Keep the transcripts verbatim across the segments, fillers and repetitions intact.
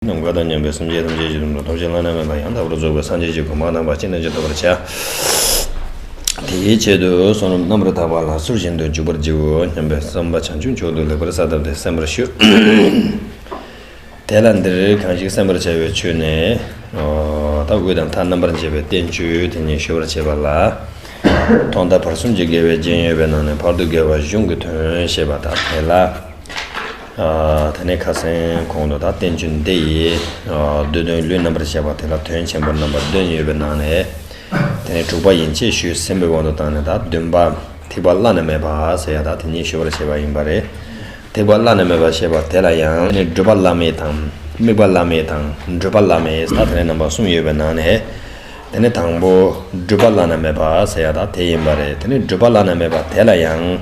ནམ་མཁའ་དང་མཉམ་པའི་སེམས་ཅན་ཐམས་ཅད་ཀྱི་དོན་དུ་ཐོབ་བྱ་བླ་ན་མེད་པ་ཡང་དག་པར་རྫོགས་པའི་སངས་རྒྱས་ཀྱི་གོ་འཕང་དམ་པ་ཅི་ནས་ཀྱང་ཐོབ་པར་བྱ། དེའི་ཆེད་དུ་བསོད་ནམས་རྣམ་པར་དག་པ་ལ་ཚུལ་བཞིན་དུ་འཇུག་པར་བགྱིའོ་སྙམ་པའི་བསམ་པ་བྱང་ཆུབ་མཆོག་ཏུ་ལེགས་པར་གསལ་བཏབ་སྟེ་གསན་པར་ཞུ། དེ་ལ་འདིར་གང་ཞིག་གསན་པར་བྱ་བའི་ཆོས་ནི། ད་དབུས་དང་མཐའ་རྣམ་པར་འབྱེད་པའི་བསྟན་བཅོས་དེ་ཉིད་ཞུ་བར་བྱེད་པ་ལ། ཐོག་མཐའ་བར་གསུམ་གྱི་དགེ་བའི་རྒྱན་ཡོད་པའི་ནང་ནས་བར་དུ་དགེ་བ་གཞུང་གི་དོན་ཞེས་པ་དང་དེ་ལ། ཨ། དེ་ནས་ཁ་སང་གོང་དུ་ད་བསྟན་བཅོས་འདི་ཡི་ཨ། བསྡུས་དོན་ལུས་རྣམ་པར་བཤད་པ་དེ་ལ་དོན་ཆེན་པོ་རྣམ་པ་བདུན་ཡོད་པའི་ནང་ནས། དེ་ནས་དྲུག་པ་ཡན་ཆད་ཞུས་ཟིན་པའི་དབང་དུ་བཏང་ནས་ད་བདུན་པ་ཐེག་པ་བླ་ན་མེད་པ་ཟེར་ཡ་ད་དེ་ཉིད་ཞུ་བར་བྱེད་པ་ཡིན་པ་རེད། ཐེག་པ་བླ་ན་མེད་པ་ཞེས་པ་དེ་ལ་ཡང་དེ་ནས་སྒྲུབ་པ་བླ་མེད་དང་དམིགས་པ་བླ་མེད་དང་སྒྲུབ་པ་བླ་མེད་ད་དེ་ནས་རྣམ་པ་གསུམ་ཡོད་པའི་ནང་ནས། དེ་ནས་དང་པོ་སྒྲུབ་པ་བླ་ན་མེད་པ་ཟེར་ཡ་ད་དེ་ཡིན་པ་རེད། དེ་ནས་སྒྲུབ་པ་བླ་ན་མེད་པ་དེ་ལ་ཡང་།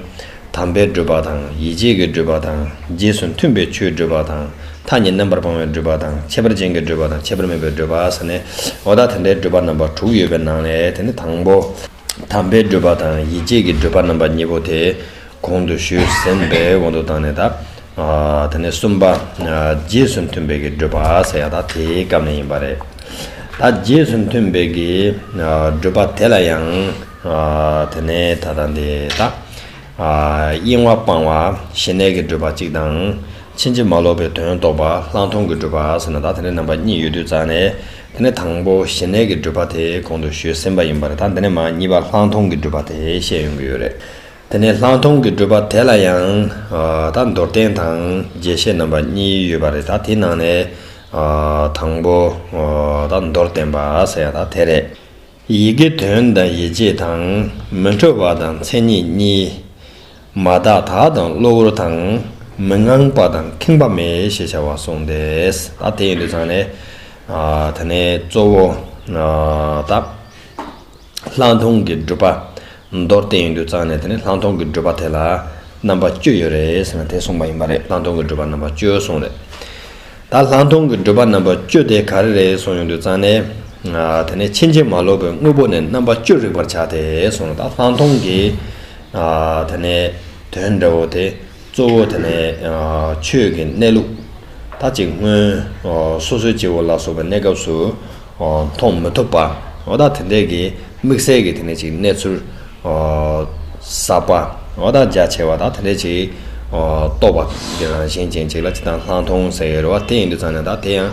དམ་པའི་སྒྲུབ་པ་དང་ཡིད་བྱེད་ཀྱི་སྒྲུབ་པ་དང་རྗེས་སུ་མཐུན་པའི་ཆོས་སྒྲུབ་པ་དང་མཐའ་གཉིས་རྣམ་པར་སྤང་བའི་སྒྲུབ་པ་དང་ཁྱད་པར་ཅན་གྱི་སྒྲུབ་པ་དང་ཁྱད་པར་མེད་པའི་སྒྲུབ་པ་ཟེར་ནས་འོ་ད་དེ་འདྲའི་སྒྲུབ་པ་རྣམ་པ་དྲུག་ཡོད་པའི་ནང་ནས་དེ་ནི་དང་པོ། དམ་པའི་སྒྲུབ་པ་དང་ཡིད་བྱེད་ཀྱི་སྒྲུབ་པ་རྣམ་པ་གཉིས་པོ་དེ་གོང་དུ་ཞུས་ཟིན་པའི་དབང་དུ་བཏང་ནས་ད། དེ་ནས་གསུམ་པ། རྗེས་སུ་མཐུན་པའི་གི་སྒྲུབ་པ་ཟེར་ཡ་ད་དེའི་སྐབས་ནས་ཡིན་པ་རེད། ད་རྗེས་སུ་མཐུན་པའི་གི་སྒྲུབ་པ་དེ་ལ་ཡང་། དེ་ནས་ད་ལྟ་འདི་ད། གཡེང་བ་སྤང་བ་ཞི་གནས་ཀྱི་སྒྲུབ་པ་གཅིག་དང་། ཕྱིན་ཅི་མ་ལོག་པའི་དོན་རྟོགས་པ་ལྷག་མཐོང་གི་སྒྲུབ་པ་ཟེར་ན་ད་དེ་ནས་རྣམ་པ་གཉིས་ཡོད་དུས་ཙང་ནས། དེ་ནས་དང་པོ་ཞི་གནས་ཀྱི་སྒྲུབ་པ་དེ་གོང་དུ་ཞུས་ཟིན་པ་ཡིན་པ་རེད། ད་འདི་ནས་མ་གཉིས་པ་ལྷག་མཐོང་གི་སྒྲུབ་པ་དེ་བཤད་ཡོང་གི་ཡོད་རེད། དེ་ནས་ལྷག་མཐོང་གི་སྒྲུབ་པ་དེ་ལ་ཡང་ད་མདོར་བསྟན་དང་རྒྱས་བཤད་རྣམ་པ་གཉིས་ཡོད་པ་རེད། ད་དེའི་ནང་ནས་དང་པོ་ད་མདོར་བསྟན་པ་ཟེར་ཡ་ད་དེ་རེད། ཡི་གེ་དོན་དང་ཡིད་བྱེད་དང་མི་འཕྲོ་བ་དང་མཚན་ཉིད་གཉིས། མ་དག་དག་དང་གློ་བུར་དང་མི་སྣང་པ་དང་ཁེངས་པ་མེད་ཞེས་བྱ་བ་གསུངས་ཏེ། ད་དེ་ཡིན་དུས་ཙང་ནས་དེ་ནས་གཙོ་བོ་ད། ལྷག་མཐོང་གི་སྒྲུབ་པ། མདོར་བསྟན་ཡོང་དུས་ཙང་ནས་དེ་ནི་ལྷག་མཐོང་གི་སྒྲུབ་པ་དེ་ལ་རྣམ་པ་བཅུ་ཡོད་རེད་ཟེར་ན་དེ་གསུངས་པ་ཡིན་པ་རེད། ལྷག་མཐོང་གི་སྒྲུབ་པ་རྣམ་པ་བཅུ་གསུངས་རེད། ད་ལྷག་མཐོང་གི་སྒྲུབ་པ་རྣམ་པ་བཅུ་དེ་ག་རེ་རེད་གསུངས་ཡོང་དུས་ཙང་ནས། དེ་ནི་ཕྱིན་ཅི་མ་ལོག་པའི་དངོས་པོ་ནི་རྣམ་པ་བཅུར་རིག་པར་བྱ་སྟེ་གསུངས། ད་ལྷག་མཐོང་གི་དེ་ནི་དོན་འདྲ་བོ་དེ། གཙོ་བོ་དེ་ནས་ཆོས་ཀྱི་གནས་ལུགས། ད་ཅིག་སྔོན་སོ་སོའི་སྐྱེ་བོ་ལ་སོགས་པའི་གནས་སྐབས་སུ་མཐོང་མི་ཐུབ་པ། འོ་ད་དེ་འདྲས་ཀྱི་དམིགས་བསལ་གྱི་དེ་ནས་ཅིག་གནས་ཚུལ་ཟབ་པ། འོ་ད་རྒྱ་ཆེ་བ་ད་དེ་འདྲས་ཅིག་རྟོགས་པ་གི་རང་བཞིན་ཅན་ཅིག་ལ་ཅི་དང་ལྷག་མཐོང་ཟེར་ཡོད་རེད་བ། དེ་ཡིན་དུས་ཙང་ནས་ད་དེ་ཡང་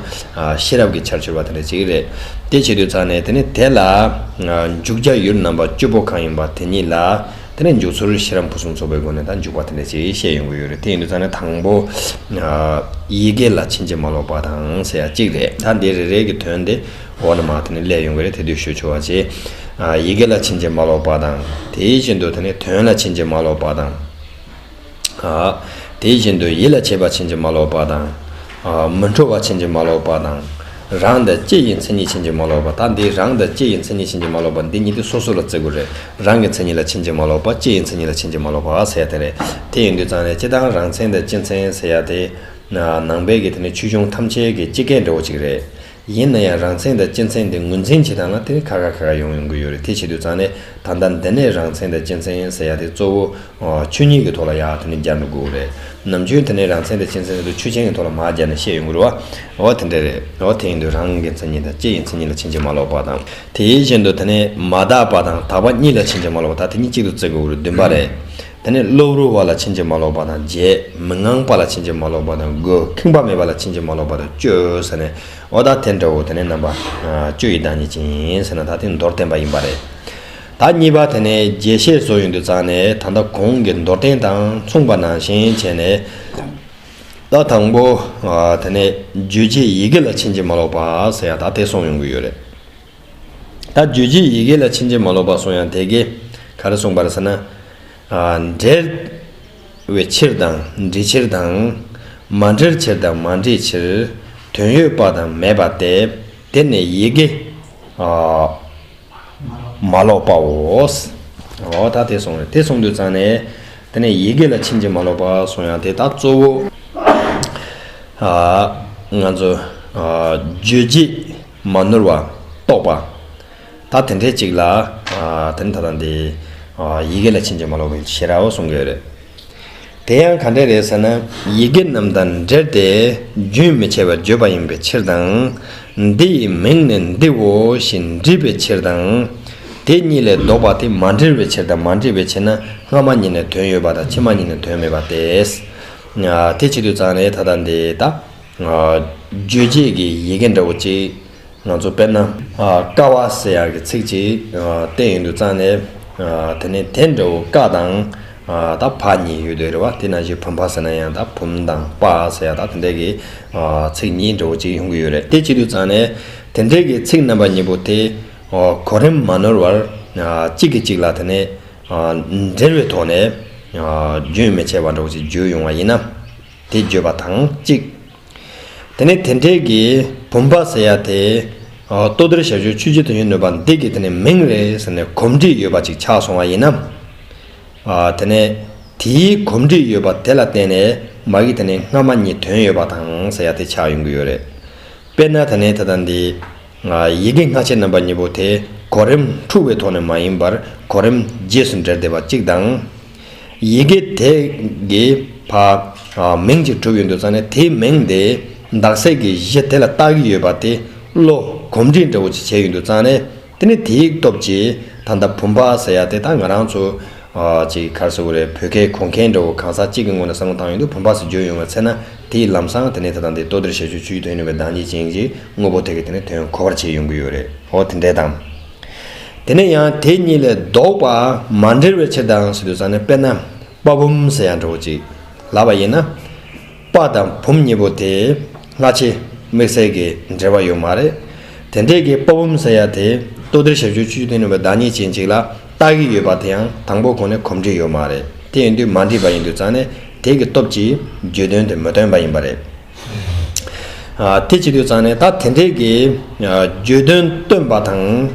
ཤེས་རབ་ཀྱི་ཆར་ཆུད་པ་དེ་འདྲས་ཅིག་རེད། དེ་བྱེད་དུས་ཙང་ནས་དེ་ནས་དེ་ལ་འཇུག་བྱ་ཡུལ་རྣམ་པ་བཅུ་པོ་གང་ཡིན་པ་དེ་ཉིད་ལ། དེ་ནས་འཇུག་ཚུལ་ཤེས་རབ་ཕུན་སུམ་ཚོགས་པའི་སྒོ་ནས་ད་འཇུག་པ་དེ་འདྲ་ཅིག་བཤད་ཡོང་གི་ཡོད་རེད། དེ་ཡིན་དུས་ཙང་ནས་དང་པོ། ཡི་གེ་ལ་ཕྱིན་ཅི་མ་ལོག་པ་དང་ཟེར་ཡ་གཅིག་རེད། ད་འདི་རེ་རེ་གི་དོན་དེ་འོག་ནས་མར་དེ་ནས་སླེབས་ཡོང་གི་རེད། དེ་དུས་ཞུ་ཆོག་པ་བྱས། ཡི་གེ་ལ་ཕྱིན་ཅི་མ་ལོག་པ་དང་། དེ་བཞིན་དུ་དེ་ནས་དོན་ལ་ཕྱིན་ཅི་མ་ལོག་པ་དང་། དེ་བཞིན་དུ་ཡིད་ལ་བྱེད་པ་ཕྱིན་ཅི་མ་ལོག་པ་དང་། མི་འཕྲོ་བ་ཕྱིན་ཅི་མ་ལོག་པ་དང་། རང་དང་སྤྱི་ཡི་མཚན་ཉིད་ཕྱིན་ཅི་མ་ལོག་པ། ད་འདི་རང་དང་སྤྱི་ཡི་མཚན་ཉིད་ཕྱིན་ཅི་མ་ལོག་པ་འདི་གཉིས་དེ་སོ་སོ་ལ་བརྩི་དགོས་རེད། རང་གི་མཚན་ཉིད་ལ་ཕྱིན་ཅི་མ་ལོག་པ། སྤྱི་ཡི་མཚན་ཉིད་ལ་ཕྱིན་ཅི་མ་ལོག་པ་ཟེར་ཡ་དེ་རེད། དེ་ཡིན་དུས་ཙང་ནས་སྤྱི་དང་རང་མཚན་དང་སྤྱི་མཚན་ཟེར་ཡ་དེ། ནང་པའི་གི་དེ་ནས་ཆོས་འབྱུང་ཐམས་ཅད་ཀྱི་སྤྱི་སྐད་འདྲ་བོ་ཅིག་རེད། ཡིན་ན་ཡང་རང་མཚན་དང་སྤྱི་མཚན་དེ་ངོས་འཛིན་བྱེད་སྟངས་ལ་དེ་ནི་ཁ་ཁ་ཁ་ཁ་ཡོང་ཡོང་གི་ཡོད་རེད། དེ་བྱེད་དུས་ཙང་ནས་ད་ལྟ་འདི་ནས་རང་མཚན་དང་སྤྱི་མཚན་ཟེར་ཡ་དེ་གཙོ་བོ་ཆོས་ཉིད་ཀྱི་ཐོག་ལ་ཡ་དེ་ནི་སྦྱར་འགྲོ་དགོས་རེད། ནམ་རྒྱུན་དེ་ནས་རང་མཚན་དང་སྤྱི་མཚན་དེ་ཚོ་ཆོས་ཅན་གྱི་ཐོག་ལ་མར་སྦྱར་ནས་བཤད་ཡོང་གི་རེད་བ། འོ་དེ་འདྲ་རེད། འོ་དེ་ཡིན་དུས་རང་གི་མཚན་ཉིད་དང་སྤྱི་ཡི་མཚན་ཉིད་ལ་ཕྱིན་ཅི་མ་ལོག་པ་དང་། དེ་བཞིན་དུ་དེ་ནས་མ་དག་པ་དང་དག་པ་གཉིས་ལ་ཕྱིན་ཅི་མ་ལོག་པ། ད་དེ་གཉིས་གཅིག་ཏུ་བརྩི་དགོས་རེད། བདུན་པ་རེད། དེ་ནས་གློ་བུར་བ་ལ་ཕྱིན་ཅི་མ་ལོག་པ་དང་བརྒྱད། མི་སྣང་པ་ལ་ཕྱིན་ཅི་མ་ལོག་པ་དང་དགུ། ཁེངས་པ་མེད་པ་ལ་ཕྱིན་ཅི་མ་ལོག་པ་དང་བཅུ་ཟེར་ནས། འོ་ད་དེ་འདྲ་བོ་དེ་ནས་རྣམ་པ་བཅུ་ཡི་བདག་ཉིད་ཅན་ཟེར་ན་ད་དེ་མདོར་བསྟན་པ་ཡིན་པ་རེད། ད་གཉིས་པ་དེ་ནས་རྒྱས་བཤད་བཟོ་ཡོང་དུས་ཙང་ནས་ད་ལྟ་གོང་གི་མདོར་བསྟན་དང་མཚུངས་པ་ནང་བཞིན་བྱས་ནས། ད་དང་པོ། དེ་ནས་རྗོད་བྱེད་ཡི་གེ་ལ་ཕྱིན་ཅི་མ་ལོག་པ་ཟེར་ཡ་ད་དེ་གསུངས་ཡོང་གི་ཡོད་རེད། ད་རྗོད་བྱེད་ཡི་གེ་ལ་ཕྱིན་ཅི་མ་ལོག་པ་གསུང་ཡང་དེ་གས་ག་རེ་གསུངས་པ་རེད་ཟེར་ན། ཨ། འབྲེལ་བའི་ཕྱིར་དང་འབྲེལ་ཕྱིར་དང་། མ་འབྲེལ་ཕྱིར་དང་མ་འབྲེལ་ཕྱིར། དོན་ཡོད་པ་དང་མེད་པ་སྟེ། དེ་ནི་ཡི་གེ་ཨ། མ་ལོག་པའོ། འོ་ད་དེ་གསུངས་རེད། དེ་གསུངས་དུས་ཙང་ནས་དེ་ནས་ཡི་གེ་ལ་ཕྱིན་ཅི་མ་ལོག་པ་གསུང་ཡང་དེ་ད་གཙོ་བོ། ཨ། ང་ཚོ་ཨ། རྗོད་བྱེད། མ་ནོར་བ། རྟོགས་པ། ད་དེ་འདྲའི་གཅིག་ལ། ཨ། དེ་ནི་ད་ལྟ་འདི། ཨ། ཡི་གེ་ལ་ཕྱིན་ཅི་མ་ལོག་པའི་ཤེས་རབ་གསུང་གི་ཡོད་རེད། དེ་ཡང་ག་འདྲ་རེད་ཟེར་ན། ཡི་གེ་རྣམས་དང་འབྲེལ་ཏེ་རྒྱུན་མི་འཆད་པར་བརྗོད་པ་ཡིན་པའི་ཕྱིར་དང་། འདི་ཡི་མིང་ནི་འདིའོ་ཞེས་འདྲིས་པའི་ཕྱིར་དང་། དེ་གཉིས་ལས་ལྡོག་པ་དེ་མ་འབྲེལ་བའི་ཕྱིར་དང་། མ་འདྲིས་པའི་ཕྱིར་ན་སྔ་མ་གཉིས་ནི་དོན་ཡོད་པ་དང་ཕྱི་མ་གཉིས་ནི་དོན་མེད་པ་སྟེ། དེ་བྱེད་དུས་ཙང་ནས་ད་ལྟ་འདི་ད། རྗོད་བྱེད་ཀྱི་ཡི་གེ་འདྲ་བོ་ཅིག་ང་ཚོ་དཔེར་ན། ཀ་བ་ཟེར་ཡག་གི་ཚིག་ཅིག་བསྟན་ཡོང་དུས་ཙང་ནས། དེ་ནས་དེ་འདྲ་བོ་ཀ་དང་། ད་བ་གཉིས་ཡོད་དེ་རེད་བ། དེ་ནང་བཞིན་བུམ་པ་ཟེར་ན་ཡང་ད་བུམ་དང་པ་ཟེར་ཡག་ད་དེ་འདྲའི་གི་ཚིག་གཉིས་འདྲ་བོ་ཅིག་ཡོང་གི་ཡོད་རེད། དེ་བྱེད་དུས་ཙང་ནས་དེ་འདྲའི་གི་ཚིག་རྣམ་པ་གཉིས་པོ་དེ་གོ་རིམ་མ་ནོར་བར་གཅིག་གིས་གཅིག་ལ་དེ་ནས་འབྲེལ་བའི་ཐོག་ནས་རྒྱུན་མི་འཆད་པ་འདྲ་བོ་ཅིག་བརྗོད་ཡོང་བ་ཡིན་ན། དེ་བརྗོད་པ་དང་གཅིག་དེ་ནས་དེ་འདྲའི་གི་བུམ་པ་ཟེར་ཡ་དེ། ཨ། ལྟོ་ལྡིར་ཞབས་ཞུམ་ཆུ་སྐྱེས་དོན་ཡོད་ནུས་པ་འདི་གི་དེ་ནས་མིང་རེད་ཟེར་ནས་གོམས་འདྲིས་ཡོད་པ་ཅིག་ཆགས་སོང་བ་ཡིན་ན། ཨ། དེ་ནས་དེའི་གོམས་འདྲིས་ཡོད་པ་དེ་ལ་བརྟེན་ནས་མ་གི་དེ་ནས་སྔ་མ་གཉིས་དོན་ཡོད་པ་དང་ཟེར་ཡ་དེ་ཆགས་ཡོང་གི་ཡོད་རེད། དཔེར་ན་དེ་ནས་ད་ལྟ་འདི། ཨ། ཡི་གེ་སྔ་ཕྱི་རྣམ་པ་གཉིས་པོ་དེ་གོ་རིམ་འཁྲུག་པའི་ཐོག་ནས་མ་ཡིན་པར་གོ་རིམ་རྗེས་སུ་འབྲེལ་བསྡད་པ་གཅིག་དང་། ཡི་གེ་དེ་གི་ཕ། ཨ། མིང་ཅིག་གྲུབ་ཡོང་དུས་ཙང་ནས་དེའི་མིང་དེ་འདག་སའི་གི་གཞི་དེ་ལ་བཏགས་ཀྱི་ཡོད་པ་དེ་བློ་གོམས་འདྲིས་འདྲ་བོ་ཅིག་བྱས་ཡོང་དུས་ཙང་ནས། དེ་ནི་དེའི་སྟོབས་ཀྱིས་ད་ལྟ་བུམ་པ་ཟེར་ཡ་དེ་ད་ང་རང་ཚོ། ཨ། ཅིག་ག་རེ་ཟེར་དགོས་རེད། བོད་སྐད་གོང་འཁོད་འདྲ་བོ་གང་ཟག་གཅིག་གི་ངོས་ནས་བསམ་བློ་བཏང་ཡོང་དུས་བུམ་པ་ཟེར་བརྗོད་ཡོང་བའི་ཚེ་ན། དེའི་ལམ་སང་དེ་ནི་ད་ལྟ་འདི་ལྟོ་ལྡིར་ཞབས་ཞུམ་ཆུ་སྐྱེས་དོན་ཡོད་ནུས་པའི་བདག་ཉིད་ཅན་གྱི་དངོས་པོ་དེ་གི་དེ་ནི་དོན་གོ་བར་བྱས་ཡོང་གི་ཡོད་རེད། འོ་དེ་འདྲ་དང་། དེ་ནས་ཡང་དེ་གཉིས་ལས་ལྡོག་པ་མ་འབྲེལ་བའི་ཕྱིར་དང་ཟེར་དུས་ཙང་ནས། དཔེར་ན་པ་བུམ་ཟེར་ཡ་འདྲ་བོ་ཅིག་ལབ་པ་ཡིན་ན། པ་དང་བུམ་གཉིས་པོ་དེ་སྔ་ཕྱི་དམིགས་བསལ་གྱི་འབྲེལ་བ་ཡོད་མ་རེད། དེ་འདྲའི་གི་པ་བུམ་ཟེར་ཡ་དེ་ལྟོ་ལྡིར་ཞབས་ཞུམ་ཆུ་སྐྱེས་དོན་ཡོད་ནུས་པའི་བདག་ཉིད་ཅན་ཅིག་ལ་བཏགས་ཀྱི་ཡོད་པ་དེ་ཡང་དང་པོ་གོང་ནས་གོམས་འདྲིས་ཡོད་མ་རེད། དེ་ཡིན་དུས་མ་འདྲིས་པ་ཡིན་དུས་ཙང་ནས་དེ་གི་སྟོབས་ཀྱིས་བརྗོད་དོན་དེ་མི་སྟོན་པ་ཡིན་པ་རེད། ཨ། དེ་བྱེད་དུས་ཙང་ནས་ད་དེ་འདྲའི་གི། ཨ། བརྗོད་དོན་སྟོན་པ་དང་།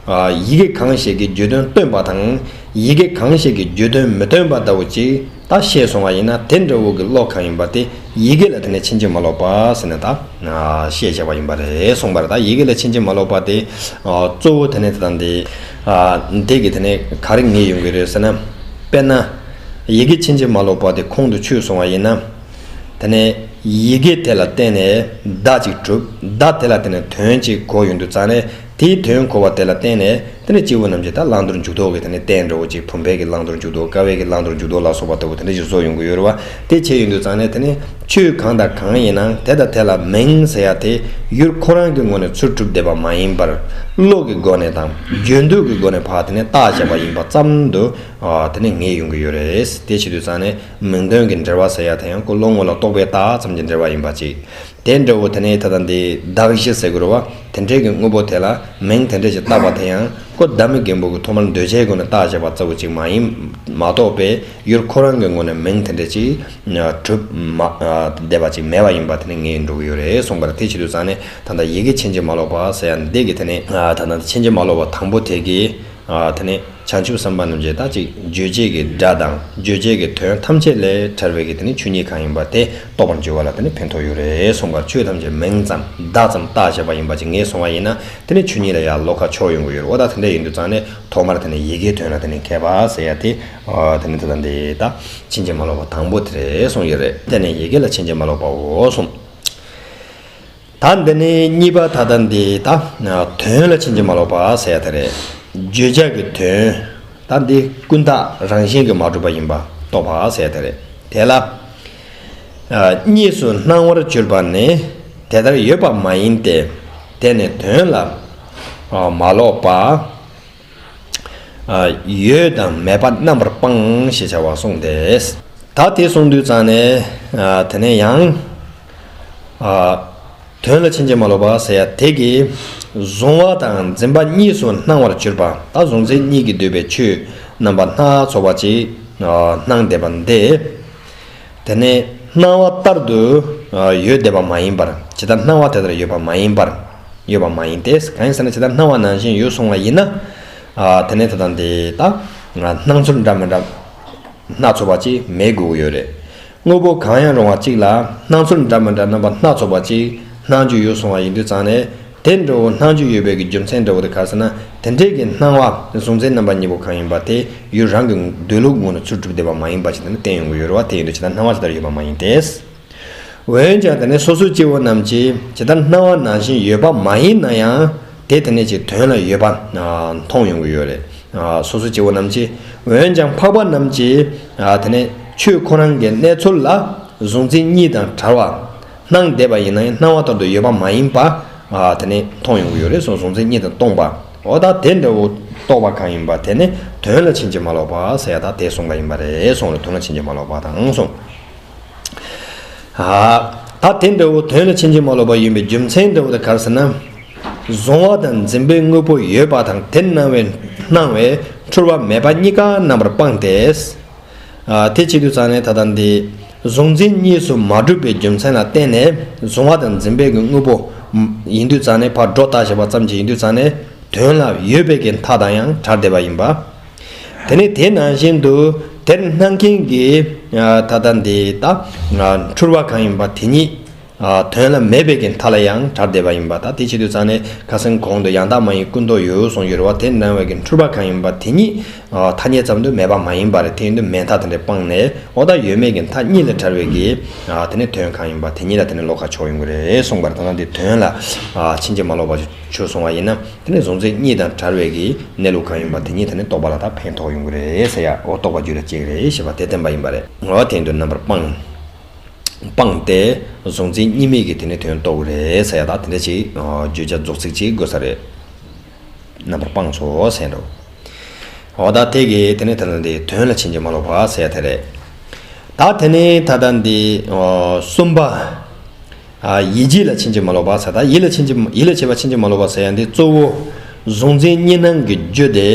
ཨ། ཡི་གེ་གང་ཞིག་གིས་བརྗོད་དོན་སྟོན་པ་དང་། ཡི་གེ་གང་ཞིག་གིས་བརྗོད་དོན་མི་སྟོན་པ་ལྟ་བུ་ཅིག་ད་ཤེས་སོང་བ་ཡིན་ན། དེ་འདྲ་བོ་གི་བློ་གང་ཡིན་པ་དེ་ཡི་གེ་ལ་དེ་ནས་ཕྱིན་ཅི་མ་ལོག་པ་ཟེར་ནས་ད། ཨ། ཤེས་བྱ་བ་ཡིན་པ་རེད་གསུངས་པ་རེད། ད་ཡི་གེ་ལ་ཕྱིན་ཅི་མ་ལོག་པ་དེ། ཨ། གཙོ་བོ་དེ་ནས་ད་ལྟ་འདི། ཨ། འདི་གི་དེ་ནས་ག་རེ་ངེས་ཡོང་གི་རེད་ཟེར་ན། དཔེར་ན། ཡི་གེ་ཕྱིན་ཅི་མ་ལོག་པ་དེ་ཁོང་དུ་ཆུད་སོང་བ་ཡིན་ན། དེ་ནས་ཡི་གེ་དེ་ལ་བརྟེན་ནས་བརྡ་ཅིག་གྲུབ། བརྡ་དེ་ལ་བརྟེན་ནས་དོན་ཅིག་གོ་ཡོང་དུས་ཙང་ནས། དེའི་དོན་གོ་བ་དེ་ལ་བརྟེན་ནས་དེ་ནས་སྐྱེས་བུ་རྣམས་ཀྱི་ད་བླང་དོར་འཇུག་ལྡོག་གི་དེ་ནས་རྟེན་འདྲ་བོ་ཅིག་བུམ་པའི་གི་བླང་དོར་འཇུག་ལྡོག། ཀ་བའི་གི་བླང་དོར་འཇུག་ལྡོག་ལ་སོགས་པ་ལྟ་བུ་དེ་འདྲ་ཞིག་བཟོ་ཡོང་གི་ཡོད་རེད་བ། དེ་བྱས་ཡོང་དུས་ཙང་ནས་དེ་ནས་ཆོས་གང་དང་གང་ཡིན་ནའང་དེ་དང་དེ་ལ་མིང་ཟེར་ཡ་དེ་ཡུལ་ཁོ་རང་གི་ངོས་ནས་ཚུར་གྲུབ་བསྡད་པ་མ་ཡིན་པར། བློ་གི་སྒོ་ནས་དང་རྒྱུན་སྡོད་ཀྱི་སྒོ་ནས་ཕར་དེ་ནས་བཏགས་བཞག་པ་ཡིན་པ་ཙམ་དུ། ཨ། དེ་ནས་ངེས་ཡོང་གི་ཡོད་རེད། དེ་བྱེད་དུས་ཙང་ནས་མིང་དོན་གྱི་འབྲེལ་བ་ཟེར་ཡ་དེ་ཡང་ཁོ་བློ་ངོ་ལ་རྟོགས་པའི་རྟགས་ཙམ་གྱི་འབྲེལ་བ་ཡིན་པ་ཅིག་དེ་འདྲ་བོ་དེ་ནས་ད་ལྟ་འདི་གདགས་གཞི་ཟེར་དགོས་རེད་བ། དེ་འདྲའི་གི་དངོས་པོ་དེ་ལ་མིང་དེ་འདྲ་ཞིག་བཏགས་པ་དེ་ཡང་ཁོ་བདག་མེད་རྒན་པོ་གི་ཐོག་མར་འདོད་བྱའི་སྒོ་ནས་བཏགས་བཞག་པ་ལྟ་བུ་ཅིག་མ་ཡིན། མ་གཏོགས་པའི་ཡུལ་ཁོ་རང་གི་ངོས་ནས་མིང་དེ་འདྲ་ཅིག་གྲུབ་མ་བསྡད་པ་ཅིག་མེད་པ་ཡིན་པ་དེ་ནས་ངེས་འགྲོ་གི་ཡོད་རེད་གསུངས་པ་རེད། དེ་བྱེད་དུས་ཙང་ནས་ད་ལྟ་ཡི་གེ་ཕྱིན་ཅི་མ་ལོག་པ་ཟེར་ཡ་འདི་གི་དེ་ནས་ད་ལྟ་ཕྱིན་ཅི་མ་ལོག་པ་དང་པོ་དེ་གི། ཨ། དེ་ནས་བྱང་ཆུབ་སེམས་དཔའ་རྣམས་ཀྱིས་ད་ཅིག་རྗོད་བྱེད་ཀྱི་སྒྲ་དང་རྗོད་བྱེད་ཀྱི་དོན་ཐམས་ཅད་ལས་ཕྲ་བའི་གི་དེ་ནས་ཆོས་ཉིད་གང་ཡིན་པ་དེ་རྟོགས་པར་འགྱུར་བ་ལ་དེ་ནས་ཕན་ཐོགས་ཡོད་རེད་གསུངས་པར། ཆོས་ཐམས་ཅད་མིང་ཙམ་བརྡ་ཙམ་བཏགས་བཞག་པ་ཡིན་པ་ཅིག་ངེས་སོང་བ་ཡིན་ན། དེ་ནས་ཆོས་ཉིད་ལ་ཡང་བློ་ཁ་ཕྱོགས་ཡོང་གི་ཡོད་རེད། འོ་ད་དེ་འདྲ་ཡིན་དུས་ཙང་ནས་ཐོག་མར་དེ་ནས་ཡི་གེའི་དོན་ལ་དེ་ནས་མཁས་པ་ཟེར་ཡ་དེ། ཨ། དེ་ནས་ད་ལྟ་འདི་ད་ཕྱིན་ཅི་མ་ལོག་པ་དང་པོ་དེ་རེད་གསུངས་ཡོད་རེད། དེ་ནས་ཡི་གེ་ལ་ཕྱིན་ཅི་མ་ལོག་པའོ་གསུངས། ད་འདི་ནི་གཉིས་པ་ད་ལྟ་འདི་ད་དོན་ལ་ཕྱིན་ཅི་མ་ལོག་པ་ཟེར་ཡ་དེ་རེད། བརྗོད་བྱ་གི་དོན། ད་འདི་ཀུན་བརྟགས་རང་བཞིན་གྱིས་མ་གྲུབ་པ་ཡིན་པ་རྟོགས་པ་ཟེར་ཡ་དེ་རེད། དེ་ལ། ཨ། གཉིས་སུ་སྣང་བར་གྱུར་པ་ནི་དེ་ལྟར་ཡོད་པ་མ་ཡིན་ཏེ། དེ་ནི་དོན་ལ། ཨ། མ་ལོག་པ། ཨ། ཡོད་དང་མེད་པ་རྣམ་པར་སྤངས་ཞེས་བྱ་བ་གསུངས་ཏེ། ད་དེ་གསུངས་དུས་ཙང་ནས། ཨ། དེ་ནས་ཡང་། ཨ། དོན་ལ་ཕྱིན་ཅི་མ་ལོག་པ་ཟེར་ཡ་དེ་གིས་གཟུང་བ་དང་འཛིན་པ་གཉིས་སུ་སྣང་བར་གྱུར་པ། ད་གཟུང་འཛིན་གཉིས་ཀྱིས་བསྡུས་པའི་ཆོས་རྣམ་པ་སྣ་ཚོགས་པ་ཅིག་ཨ། སྣང་བསྡད་པ་འདི། དེ་ནས་སྣང་བ་ལྟར་དུ་ཡོད་བསྡད་པ་མ་ཡིན་པར། ཇི་ལྟར་སྣང་བ་དེ་ལྟར་ཡོད་པ་མ་ཡིན་པར། ཡོད་པ་མ་ཡིན་ཏེ། གང་ཡིན་ཟེར་ན་ཇི་ལྟར་སྣང་བ་ནང་བཞིན་ཡོད་སོང་བ་ཡིན་ན། ཨ། དེ་ནས་ད་ལྟ་འདི་ད་སྣང་ཚུལ་འདྲ་མི་འདྲ་སྣ་ཚོགས་པ་ཅིག་མེད་དགོས་ཀྱི་ཡོད་རེད། དངོས་པོ་གང་ཡང་རུང་བ་ཅིག་ལ་སྣང་ཚུལ་འདྲ་མི་འདྲ་རྣམ་པ་སྣ་ཚོགས་པ་ཅིག་སྣང་རྒྱུ་ཡོད་སོང་བ་ཡིན་དུས་ཙང་ནས། དེ་འདྲ་བོ་སྣང་རྒྱུ་ཡོད་པའི་གི་རྒྱུ་མཚན་འདྲ་བོ་དེ་ག་རེ་ཟེར་ན། དེ་འདྲའི་གི་སྣང་བ་གཟུང་འཛིན་རྣམ་པ་གཉིས་པོ་གང་ཡིན་པ་དེ་ཡུལ་རང་གི་འདོད་ལུགས་ངོ་ནས་ཚུར་གྲུབ་བསྡད་པ་མ་ཡིན་པ་ཞིག་དེ་ནི་བསྟན་ཡོང་གི་ཡོད་རེད་བ། དེ་ཡིན་དུས་ཇི་ལྟར་སྣང་བ་ཇི་ལྟར་ཡོད་པ་མ་ཡིན་ཏེ། འོན་ཀྱང་དེ་ནི་སོ་སོའི་སྐྱེ་བོ་རྣམས་ཀྱིས་ཇི་ལྟར་སྣང་བ་ནང་བཞིན་ཡོད་པ་མ་ཡིན་ན་ཡང་དེ་དེ་ནས་ཀྱི་དོན་ལ་ཡོད་པ་མཐོང་ཡོང་གི་ཡོད་རེད། སོ་སོའི་སྐྱེ་བོ་རྣམས་ཀྱིས། འོན་ཀྱང་འཕགས་པ་རྣམས་ཀྱིས་དེ་ནས་ཆོས་ཁོ་རང་གི་གནས་ཚུལ་ལ་གཟུང་འཛིན་གཉིས་དང་བྲལ་བ། སྣང་བསྡད་པ་ཡིན་ན་ཡང་སྣང་བ་ལྟར་དུ་ཡོད་པ་མ་ཡིན་པ། ཨ་དེ་ནས་མཐོང་ཡོང་གི་ཡོད་རེད་གསུངས། གཟུང་འཛིན་གཉིས་དང་སྟོང་པ། འོ་ད་དེ་འདྲ་བོ་རྟོགས་པ་གང་ཡིན་པ་དེ་ནི་དོན་ལ་ཕྱིན་ཅི་མ་ལོག་པ་ཟེར་ཡ་ད་དེ་གསུངས་པ་ཡིན་པ་རེད་གསུངས་རེད། དོན་ལ་ཕྱིན་ཅི་མ་ལོག་པ་དང་གསུངས། ཨ་ད་དེ་འདྲ་བོ་དོན་ལ་ཕྱིན་ཅི་མ་ལོག་པ་ཡིན་པའི་རྒྱུ་མཚན་འདྲ་བོ་དེ་ག་རེ་ཟེར་ན། གཟུང་བ་དང་འཛིན་པའི་དངོས་པོ་ཡོད་པ་དང་དེར་སྣང་བའི་སྣང་བས་འཁྲུལ་བ་མེད་པ་གཉིས་ཀ་རྣམ་པར་སྤངས་ཏེ། ཨ་དེ་བྱེད་དུས་ཙང་ནས་ད་ལྟ་འདི་གཟུང་འཛིན་གཉིས་སུ་མ་གྲུབ་པའི་རྒྱུ་མཚན་ལ་བརྟེན་ནས་གཟུང་བ་དང་འཛིན་པའི་གི་དངོས་པོ་ཡིན་དུས་ཙང་ནས་ཕར་སྒྲོ་བཏགས་བཞག་པ་ཙམ་གྱིས་ཡིན་དུས་ཙང་ནས་དོན་ལ་ཡོད་པའི་གི་མཐའ་དང་ཡང་བྲལ་བསྡད་པ་ཡིན་པ། དེ་ནས་དེ་ནང་བཞིན་དུ་དེར་སྣང་མཁན་གྱི་ཨ་ད་ལྟ་འདི་ད་འཁྲུལ་བ་གང་ཡིན་པ་དེ་ཉིད། དོན་ལ་མེད་པའི་གི་མཐའ་ལ་ཡང་བྲལ་བསྡད་པ་ཡིན་པ། ད་དེ་བྱེད་དུས་ཙང་ནས་ཁ་སང་གོང་དུ་ཡང་དག་མ་ཡིན་ཀུན་རྟོག་ཡོད་གསུངས་ཡོད་རེད་བ། དེ་སྣང་བའི་གི་འཁྲུལ་པ་གང་ཡིན་པ་དེ་ཉིད་ཐ་སྙད་ཙམ་དུ་མེད་པ་མ་ཡིན་པ་རེད། དེ་ཡིན་དུས་མེད་མཐའ་དེ་འདྲ་སྤངས་ནས་འོ་ད་ཡོད་མེད་ཀྱི་མཐའ་གཉིས་ལས་བྲལ་བའི་གི་དེ་ནི་དོན་གང་ཡིན་པ་དེ་ཉིད་ལ་དེ་ནི་བློ་ཁ་ཕྱོགས་ཡོང་གི་རེད་གསུངས་པ་རེད། ད་ལྟ་འདི་དོན་ལ་ཕྱིན་ཅི་མ་ལོག་པ་ཆོས་གསུངས་པ་ཡིན་ན་དེ་ནི་གཟུང་འཛིན་གཉིས་དང་བྲལ་བའི་གི་གནས་ལུགས་གང་ཡིན་པ་དེ་ཉིད་དེ་ནི་རྟོགས་པ་ལ་ད་ཕན་ཐོགས་ཡོང་གི་རེད་ཟེར་ཡ། འོ་རྟོགས་པ་རྒྱུད་ལ་སྐྱེ་གི་རེད་ཞེས་པ་དེ་བསྟན་པ་ཡིན་པ་རེད། འོ་དེ་ཡིན་དུས་རྣམ་པར་སྤངས། སྤངས་ཏེ་གཟུང་འཛིན་གཉིས་མེད་ཀྱི་དེ་ནི་དོན་རྟོགས་རེད་ཟེར་ཡ་ད་དེ་འདྲ་ཅིག་བརྗོད་བྱ་རྫོགས་ཚིག་ཅིག་དགོས་ས་རེད། རྣམ་པར་སྤངས་སོ་ཟེར་འགྲོ། འོ་ད་དེ་གི་དེ་ནི་ད་ལྟ་འདི་དོན་ལ་ཕྱིན་ཅི་མ་ལོག་པ་ཟེར་ཡ་དེ་རེད། ད་དེ་ནི་ད་ལྟ་འདི་གསུམ་པ། ཡིད་བྱེད་ལ་ཕྱིན་ཅི་མ་ལོག་པ་ཟེར། ད་ཡིད་ལ་ཕྱིན་ཅི་ཡིད་ལ་བྱེད་པ་ཕྱིན་ཅི་མ་ལོག་པ་ཟེར་ཡ་འདི་གཙོ་བོ་གཟུང་འཛིན་གཉིས་སྣང་གི་རྒྱུ་དེ་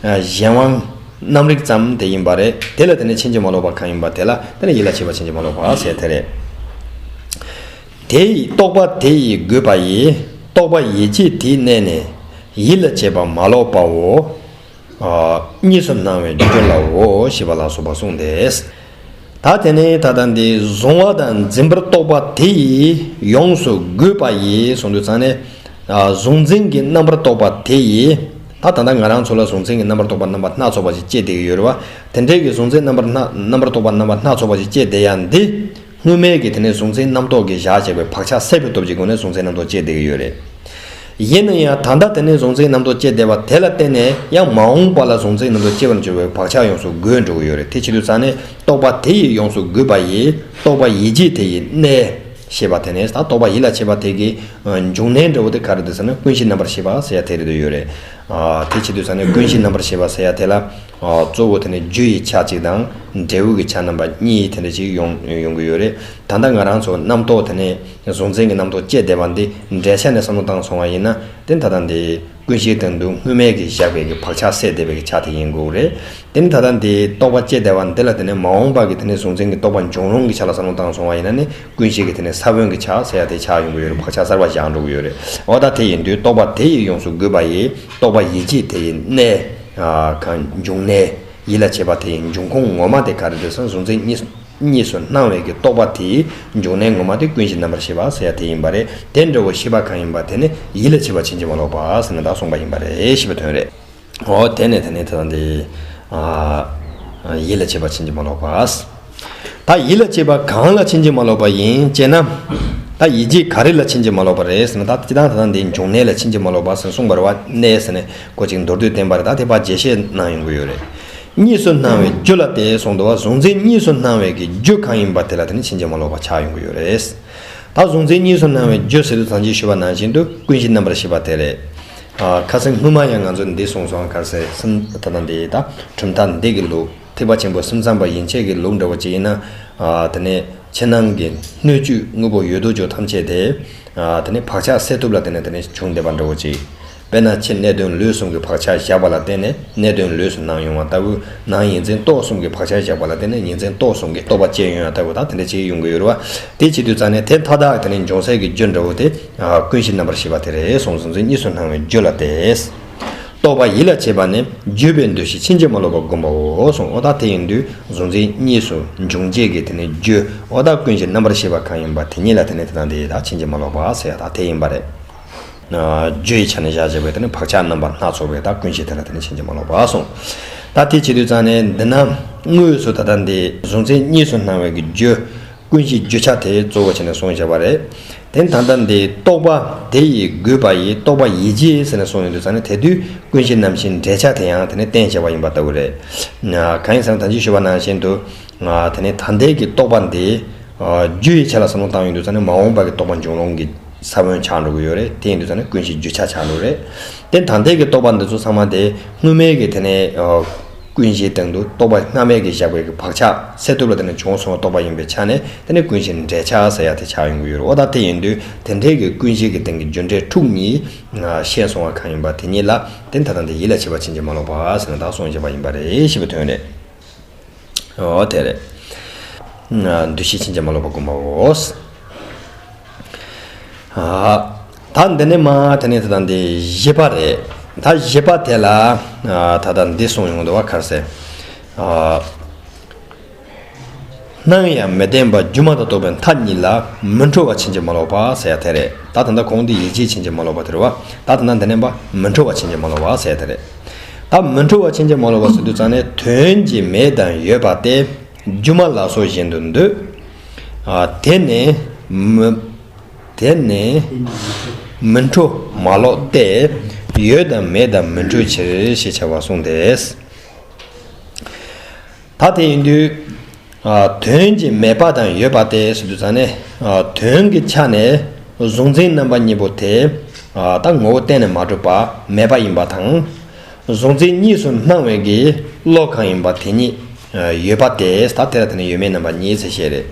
གཞན་དབང་རྣམ་རིག་ཙམ་དེ་ཡིན་པ་རེད། དེ་ལ་དེ་ནི་ཕྱིན་ཅི་མ་ལོག་པ་གང་ཡིན་པ་དེ་ལ་དེ་ནི་ཡིད་ལ་བྱེད་པ་ཕྱིན་ཅི་མ་ལོག་པ་ཟེར་དེ་རེད། དེ་ཡི་རྟོག་པ་དེ་ཡིས་བསྒོས་པ་ཡིས་རྟོག་པ་ཡིད་བྱེད་དེའི་གནས་ནས་ཡིད་ལ་བྱེད་པ་མ་ལོག་པའོ། གཉིས་སུ་སྣང་བའི་རྒྱུ་ལའོ་ཞེས་པ་ལ་སོགས་པ་གསུངས་ཏེ། ད་དེ་ནས་ད་ལྟ་འདི་གཟུང་བ་དང་འཛིན་པར་རྟོག་པ་དེ་ཡིས་ཡོངས་སུ་བསྒོས་པ་ཡིས་གསུངས་དུས་ཙང་ནས། གཟུང་འཛིན་གྱི་རྣམ་པར་རྟོག་པ་དེ་ཡིས། ད་ད་ལྟ་ང་རང་ཚོ་ལ་གཟུང་འཛིན་གྱི་རྣམ་པར་རྟོག་པ་རྣམ་པ་སྣ་ཚོགས་པ་ཞིག་སྐྱེས་བསྡད་ཀྱི་ཡོད་རེད་བ། དེ་འདྲའི་གི་གཟུང་འཛིན་རྣམ་པར་སྣ་རྣམ་པར་རྟོག་པ་རྣམ་པ་སྣ་ཚོགས་པ་ཞིག་སྐྱེས་བསྡད་ཡ་འདི། སྔོན་མའི་གི་དེ་ནས་གཟུང་འཛིན་རྣམ་རྟོག་གི་བཞག་བྱས་པའི་བག་ཆགས་སད་པའི་སྟོབས་ཀྱི་སྒོ་ནས་གཟུང་འཛིན་རྣམ་རྟོག་སྐྱེས་བསྡད་ཀྱི་ཡོད་རེད། ཡིན་ན་ཡང་ད་ལྟ་དེ་ནས་གཟུང་འཛིན་རྣམ་རྟོག་སྐྱེས་བསྡད་པ་དེ་ལ་བརྟེན་ནས་ཡང་མ་འོངས་པ་ལ་གཟུང་འཛིན་རྣམ་རྟོག་སྐྱེ་བར་འགྱུར་བའི་བག་ཆགས་ཡོངས་སུ་བསྒོས་འགྲོ་གི་ཡོད་རེད། དེ་བྱེད་དུས་ཙང་ནས་རྟོག་པ་དེ་ཡིས་ཡོངས་སུ་བསྒོས་པ་ཡིས་རྟོག་པ་ཡིད་བྱེད་དེ་ཡི་གནས་ཞེས་པ་དེ་ནས་ད་རྟོག་པ་ཡིད་ལ་བྱེད་པ་དེ་གི་འབྱུང་གནས་འདྲ་བོ་དེ་ག་རེ་འདུག་ཟེར་ན་ཀུན་གཞི་རྣམ་པར་ཤེས་པ་ཟེར་ཡ་དེ་རེད་འདུག་ཡོད་རེད། དེ་བྱེད་དུས་ཙང་ནས་ཀུན་གཞི་རྣམ་པར་ཤེས་པ་ཟེར་ཡ་དེ་ལ། གཙོ་བོ་དེ་ནི་རྒྱུ་ཡི་ཆ་གཅིག་དང་འབྲས་བུ་གི་ཆ་རྣམ་པ་གཉིས་དེ་འདྲ་ཅིག་ཡོང་ཡོང་གི་ཡོད་རེད། ད་ལྟ་ང་རང་ཚོ་རྣམ་རྟོག་དེ་ནི་གཟུང་འཛིན་གྱི་རྣམ་རྟོག་སྐྱེས་བསྡད་པ་འདི་འགྲེལ་ཆ་ནས་བསམ་བློ་བཏང་སོང་བ་ཡིན་ན་དེ་ད་ལྟ་འདི་ཀུན་གཞི་དོན་དུ་སྔོན་མའི་གི་བཞག་པའི་གི་བག་ཆགས་སད་བསྡད་པའི་གི་ཆ་དེ་ཡིན་དགོས་རེད། དེ་ནི་ད་ལྟ་འདི་རྟོག་པ་སྐྱེས་བསྡད་པ་འདི་ལ་དེ་ནི་མ་འོངས་པ་གི་དེ་ནི་གཟུང་འཛིན་གྱི་རྟོག་པ་འབྱུང་རུང་གི་ཆ་ལ་བསམ་བློ་བཏང་སོང་བ་ཡིན་ན་ནི། ཀུན་གཞི་གི་དེ་ནས་ས་བོན་གྱི་ཆ་ཟེར་ཡ་དེ་ཆགས་ཡོང་གི་ཡོད་རེད། བག་ཆགས་གསར་པ་བཞག་འགྲོ་གི་ཡོད་རེད། འོ་ད་དེ་ཡིན་དུས་རྟོག་པ་དེ་ཡིས་ཡོངས་སུ་བསྒོས་པ་ཡིས་རྟོག་པ་ཡིད་བྱེད་དེ་ཡི་གནས། གང་འབྱུང་གནས། ཡིད་ལ་བྱེད་པ་དེ་ཡི་འབྱུང་ཁུངས་ངོ་མ་དེ་ག་རེ་རེད་ཟེར་ན་གཟུང་འཛིན་གཉིས་གཉིས་སུ་སྣང་བའི་གི་རྟོག་པ་དེ་ཡི་འབྱུང་གནས་ངོ་མ་དེ་ཀུན་གཞི་རྣམ་པར་ཤེས་པ་ཟེར་ཡ་དེ་ཡིན་པ་རེད། དེ་འདྲ་བོ་ཤེས་པ་གང་ཡིན་པ་དེ་ནི་ཡིད་ལ་བྱེད་པ་ཕྱིན་ཅི་མ་ལོག་པ་ཟེར་ན་ད་གསུངས་པ་ཡིན་པ་རེད་ཞེས་པའི་དོན་རེད། འོ་དེ་ནས་དེ་ནས་ད་ལྟ་འདི་ཡིད་ལ་བྱེད་པ་ཕྱིན་ཅི་མ་ལོག་པ། ད་ཡིད་ལ་བྱེད་པ་གང་ལ་ཕྱིན་ཅི་མ་ལོག་པ་ཡིན་ཅེ་ན། ད་ཡིད་བྱེད་ག་རེ་ལ་ཕྱིན་ཅི་མ་ལོག་པ་རེད་ཟེར་ན་ད་སྤྱིར་བཏང་ད་ལྟ་འདི་འབྱུང་གནས་ལ་ཕྱིན་ཅི་མ་ལོག་པ་ཟེར་གསུངས་པ་རེད་བ། གནས་ཟེར་ནས་གོ་ཅིག་མདོར་བསྡུས་བསྟན་པ་རེད། ད་དེ་ཕར་རྒྱས་བཤད་གནང་ཡོང་གི་ཡོད་རེད། གཉིས་སུ་སྣང་བའི་རྒྱུ་ལ་དེ་གསུངས་འདུག་བ། གཟུང་འཛིན་གཉིས་སུ་སྣང་བའི་གི་རྒྱུ་གང་ཡིན་པ་དེ་ལ་དེ་ནི་ཕྱིན་ཅི་མ་ལོག་པ་ཆགས་ཡོང་གི་ཡོད་རེད། ད་གཟུང་འཛིན་གཉིས་སུ་སྣང་བའི་རྒྱུ་ཟེར་དུས་ད་གིན་ཞུས་པ་ནང་བཞིན་དུ་ཀུན་གཞི་རྣམ་པར་ཤེས་པ་དེ་རེད། ཨ། ཁ་སང་སྔོན་མ་ཡང་ང་ཚོས་འདི་གསུངས་སོང་། ག་རེ་ཟེར་སེམས་ད་ལྟ་འདི་ད་གྲུབ་མཐའ་འདི་གི་ལུགས་ཐེག་པ་ཆེན་པོ་སེམས་ཙམ་པ་ཡན་ཆད་ཀྱི་ལུགས་འདྲ་བོ་ཅིག་ཡིན་ན། ཨ། དེ་ནས་ཕྱི་ནང་གི་སྣོད་བཅུད་དངོས་པོ་ཡོད་དོ་ཅོག་ཐམས་ཅད་དེ། ཨ། དེ་ནས་བག་ཆགས་སད་ཐུབ་ལ་དེ་ནས་དེ་ནས་བྱུང་བསྡད་པ་འདྲ་བོ་ཅིག་དཔེར་ན་ཕྱི་གནས་དོན་ལུས་གསུམ་གྱི་བག་ཆགས་བཞག་པ་ལ་བརྟེན་ནས་གནས་དོན་ལུས་སུ་སྣང་ཡོང་བ་ལྟ་བུ། ནང་ཡིད་འཛིན་རྟོག་གསུམ་གྱི་བག་ཆགས་བཞག་པ་ལ་བརྟེན་ནས་ཡིད་འཛིན་རྟོག་གསུམ་གྱི་རྟོག་པ་སྐྱེ་ཡོང་ཡ་ལྟ་བུ་དང་དེ་འདྲ་ཅིག་ཡོང་གི་ཡོད་རེད་བ། དེ་བྱེད་དུས་ཙང་ནས་དེ་མཐའ་དག་དེ་ནས་འབྱུང་སའི་གི་རྒྱུ་འདྲ་བོ་དེ། ཨ། ཀུན་གཞི་རྣམ་པར་ཤེས་པ་དེ་རེད་གསུངས། གཟུང་འཛིན་གཉིས་སུ་སྣང་བའི་རྒྱུ་ལ་དེ། རྟོག་པ་ཡིད་ལ་བྱེད་པ་ནི་བརྗོད་པའི་འདུ་ཤེས་ཕྱིན་ཅི་མ་ལོག་པ་བསྒོམ་པའོ་གསུངས། འོ་ད་དེ་ཡིན་དུས་གཟུང་འཛིན་གཉིས་སུ་འབྱུང་བྱེད་ཀྱི་དེ་ནས་རྒྱུ། འོ་ད་ཀུན་གཞི་རྣམ་པར་ཤེས་པ་གང་ཡིན་པ་དེ་ཉིད་ལ་དེ་ནས་དེ་དང་དེ་ད་ཕྱིན་ཅི་མ་ལོག་པ་ཟེར་ཡ་ད་དེ་ཡིན་པ་རེད། རྒྱུ་ཡི་ཆ་ནས་བཞག་བྱས་པའི་དེ་ནི་བག་ཆགས་རྣམ་པ་སྣ་ཚོགས་པའི་ད་ཀུན་གཞི་དེ་ལ་དེ་ནི་ཕྱིན་ཅི་མ་ལོག་པ་གསུངས། ད་དེ་བྱེད་དུས་ཙང་ནས་འདི་ན་དངོས་སུ་ད་ལྟ་འདི་གཟུང་འཛིན་གཉིས་སུ་སྣང་བའི་གི་རྒྱུ། ཀུན་གཞི་རྒྱུ་ཆ་དེ་གཙོ་བོ་བྱས་ནས་གསུངས་བཞག་པ་རེད། དེ་ད་ལྟ་འདི་རྟོག་པ་དེ་ཡིས་བསྒོས་པ་ཡི་རྟོག་པ་ཡིད་བྱེད་ཟེར་ནས་གསུངས་ཡོང་དུས་ཙང་ནས་དེ་དུས་ཀུན་གཞི་རྣམ་ཤེས་འབྲེལ་ཆ་དེ་ཡང་དེ་ནི་བསྟན་བྱས་པ་ཡིན་པ་ལྟ་བུ་རེད། གང་ཡིན་ཟེར་ན་ད་ཅི་ཞུས་པ་ནང་བཞིན་དུ། དེ་ནས་ད་ལྟའི་གི་རྟོག་པ་འདི། རྒྱུ་ཡི་ཆ་ལ་བསམ་བློ་བཏང་ཡོང་དུས་ཙང་ནས་མ་འོངས་པ་གི་རྟོག་པ་འབྱུང་ལོང་གི་ས་བོན་ཆགས་འགྲོ་གི་ཡོད་རེད། དེ་ཡིན་དུས་ཙང་ནས་ཀུན་གཞི་རྒྱུ་ཆ་ཆགས་འགྲོ་རེད། དེ་ད་ལྟའི་གི་རྟོག་པ་འདི་ཚོ་ཚང་མ་དེ་སྔོན་མའི་གི་དེ་ནས་ཀུན་གཞིའི་སྟེང་དུ་རྟོག་པ་སྔ་མའི་གི་བཞག་པའི་གི་བག་ཆགས་སད་ཐུབ་ལ་དེ་ནས་བྱུང་སོང་བ་རྟོག་པ་ཡིན་པའི་ཆ་ནས་དེ་ནས་ཀུན་གཞི་འབྲེལ་ཆ་ཟེར་ཡ་དེ་ཆགས་ཡོང་གི་ཡོད་རེད། འོ་ད་དེ་ཡིན་དུས་དེ་འདྲའི་གི་ཀུན་གཞི་གི་སྟེང་གི་རྒྱུ་འབྲས་དྲུག་གཉིས་ཤེས་སོང་བ་གང་ཡིན་པ་དེ་ཉིད་ལ་དེ་ད་ལྟ་འདི་ཡིད་ལ་བྱེད་པ་ཕྱིན་ཅི་མ་ལོག་པ་ཟེར་ནས་ད་གསུངས་བཞག་པ་ཡིན་པ་རེད་ཞེས་པའི་དོན་རེད། ཨོ་དེ་རེད། འདུ་ཤེས་ཕྱིན་ཅི་མ་ལོག་པ་དགོངས་པའོ། ད་འདི་ནས་མ་དེ་ནས་ད་ལྟ་འདི་བཞི་པ་རེད། ད་བཞི་པ་དེ་ལ་ད་ལྟ་འདི་གསུངས་ཡོང་འདུག་བ། ག་རེ་ཟེར། སྣང་ཡང་མི་བརྟེན་པ་སྒྱུ་མ་དང་རྟོག་པའི་མཐའ་གཉིས་ལ་མི་འཁྲུལ་བ་ཕྱིན་ཅི་མ་ལོག་པ་ཟེར་ཡ་དེ་རེད། ད་ད་ལྟ་གོང་འདི་ཡིད་བྱེད་ཕྱིན་ཅི་མ་ལོག་པ་དེ་རེད་བ། ད་ད་ལྟ་འདི་ནས་པ་མི་འཁྲུལ་བ་ཕྱིན་ཅི་མ་ལོག་པ་ཟེར་ཡ་དེ་རེད། ད་མི་འཁྲུལ་བ་ཕྱིན་ཅི་མ་ལོག་པ་ཟེར་དུས་ཙང་ནས་དོན་གྱི་མེད་དང་ཡོད་པ་སྟེ་སྒྱུ་མ་ལ་སོགས་བཞིན་དུ་འདོད། དེ་ནི་མི་དེ་ནི་མི་འཁྲུལ་མ་ལོག་སྟེ་ཡོད་དང་མེད་དང་མི་འཁྲུལ་ཕྱིར་ཞེས་བྱ་བ་གསུངས་ཏེ། ད་དེ་ཡིན་དུས། དོན་གྱི་མེད་པ་དང་ཡོད་པ་སྟེ་ཟེར་དུས་ཙང་ནས། དོན་གྱི་ཆ་ནས་གཟུང་འཛིན་རྣམ་པ་གཉིས་པོ་དེ། ད་ངོ་བོ་གཏན་ནས་མ་གྲུབ་པ་མེད་པ་ཡིན་པ་དང་། གཟུང་འཛིན་གཉིས་སུ་སྣང་བའི་གི་བློ་གང་ཡིན་པ་དེ་ཉིད་ཡོད་པ་སྟེ། ད་དེ་ལ་དེ་ནས་ཡོད་མེད་རྣམ་པ་གཉིས་ཟེར་བཤད་རེད།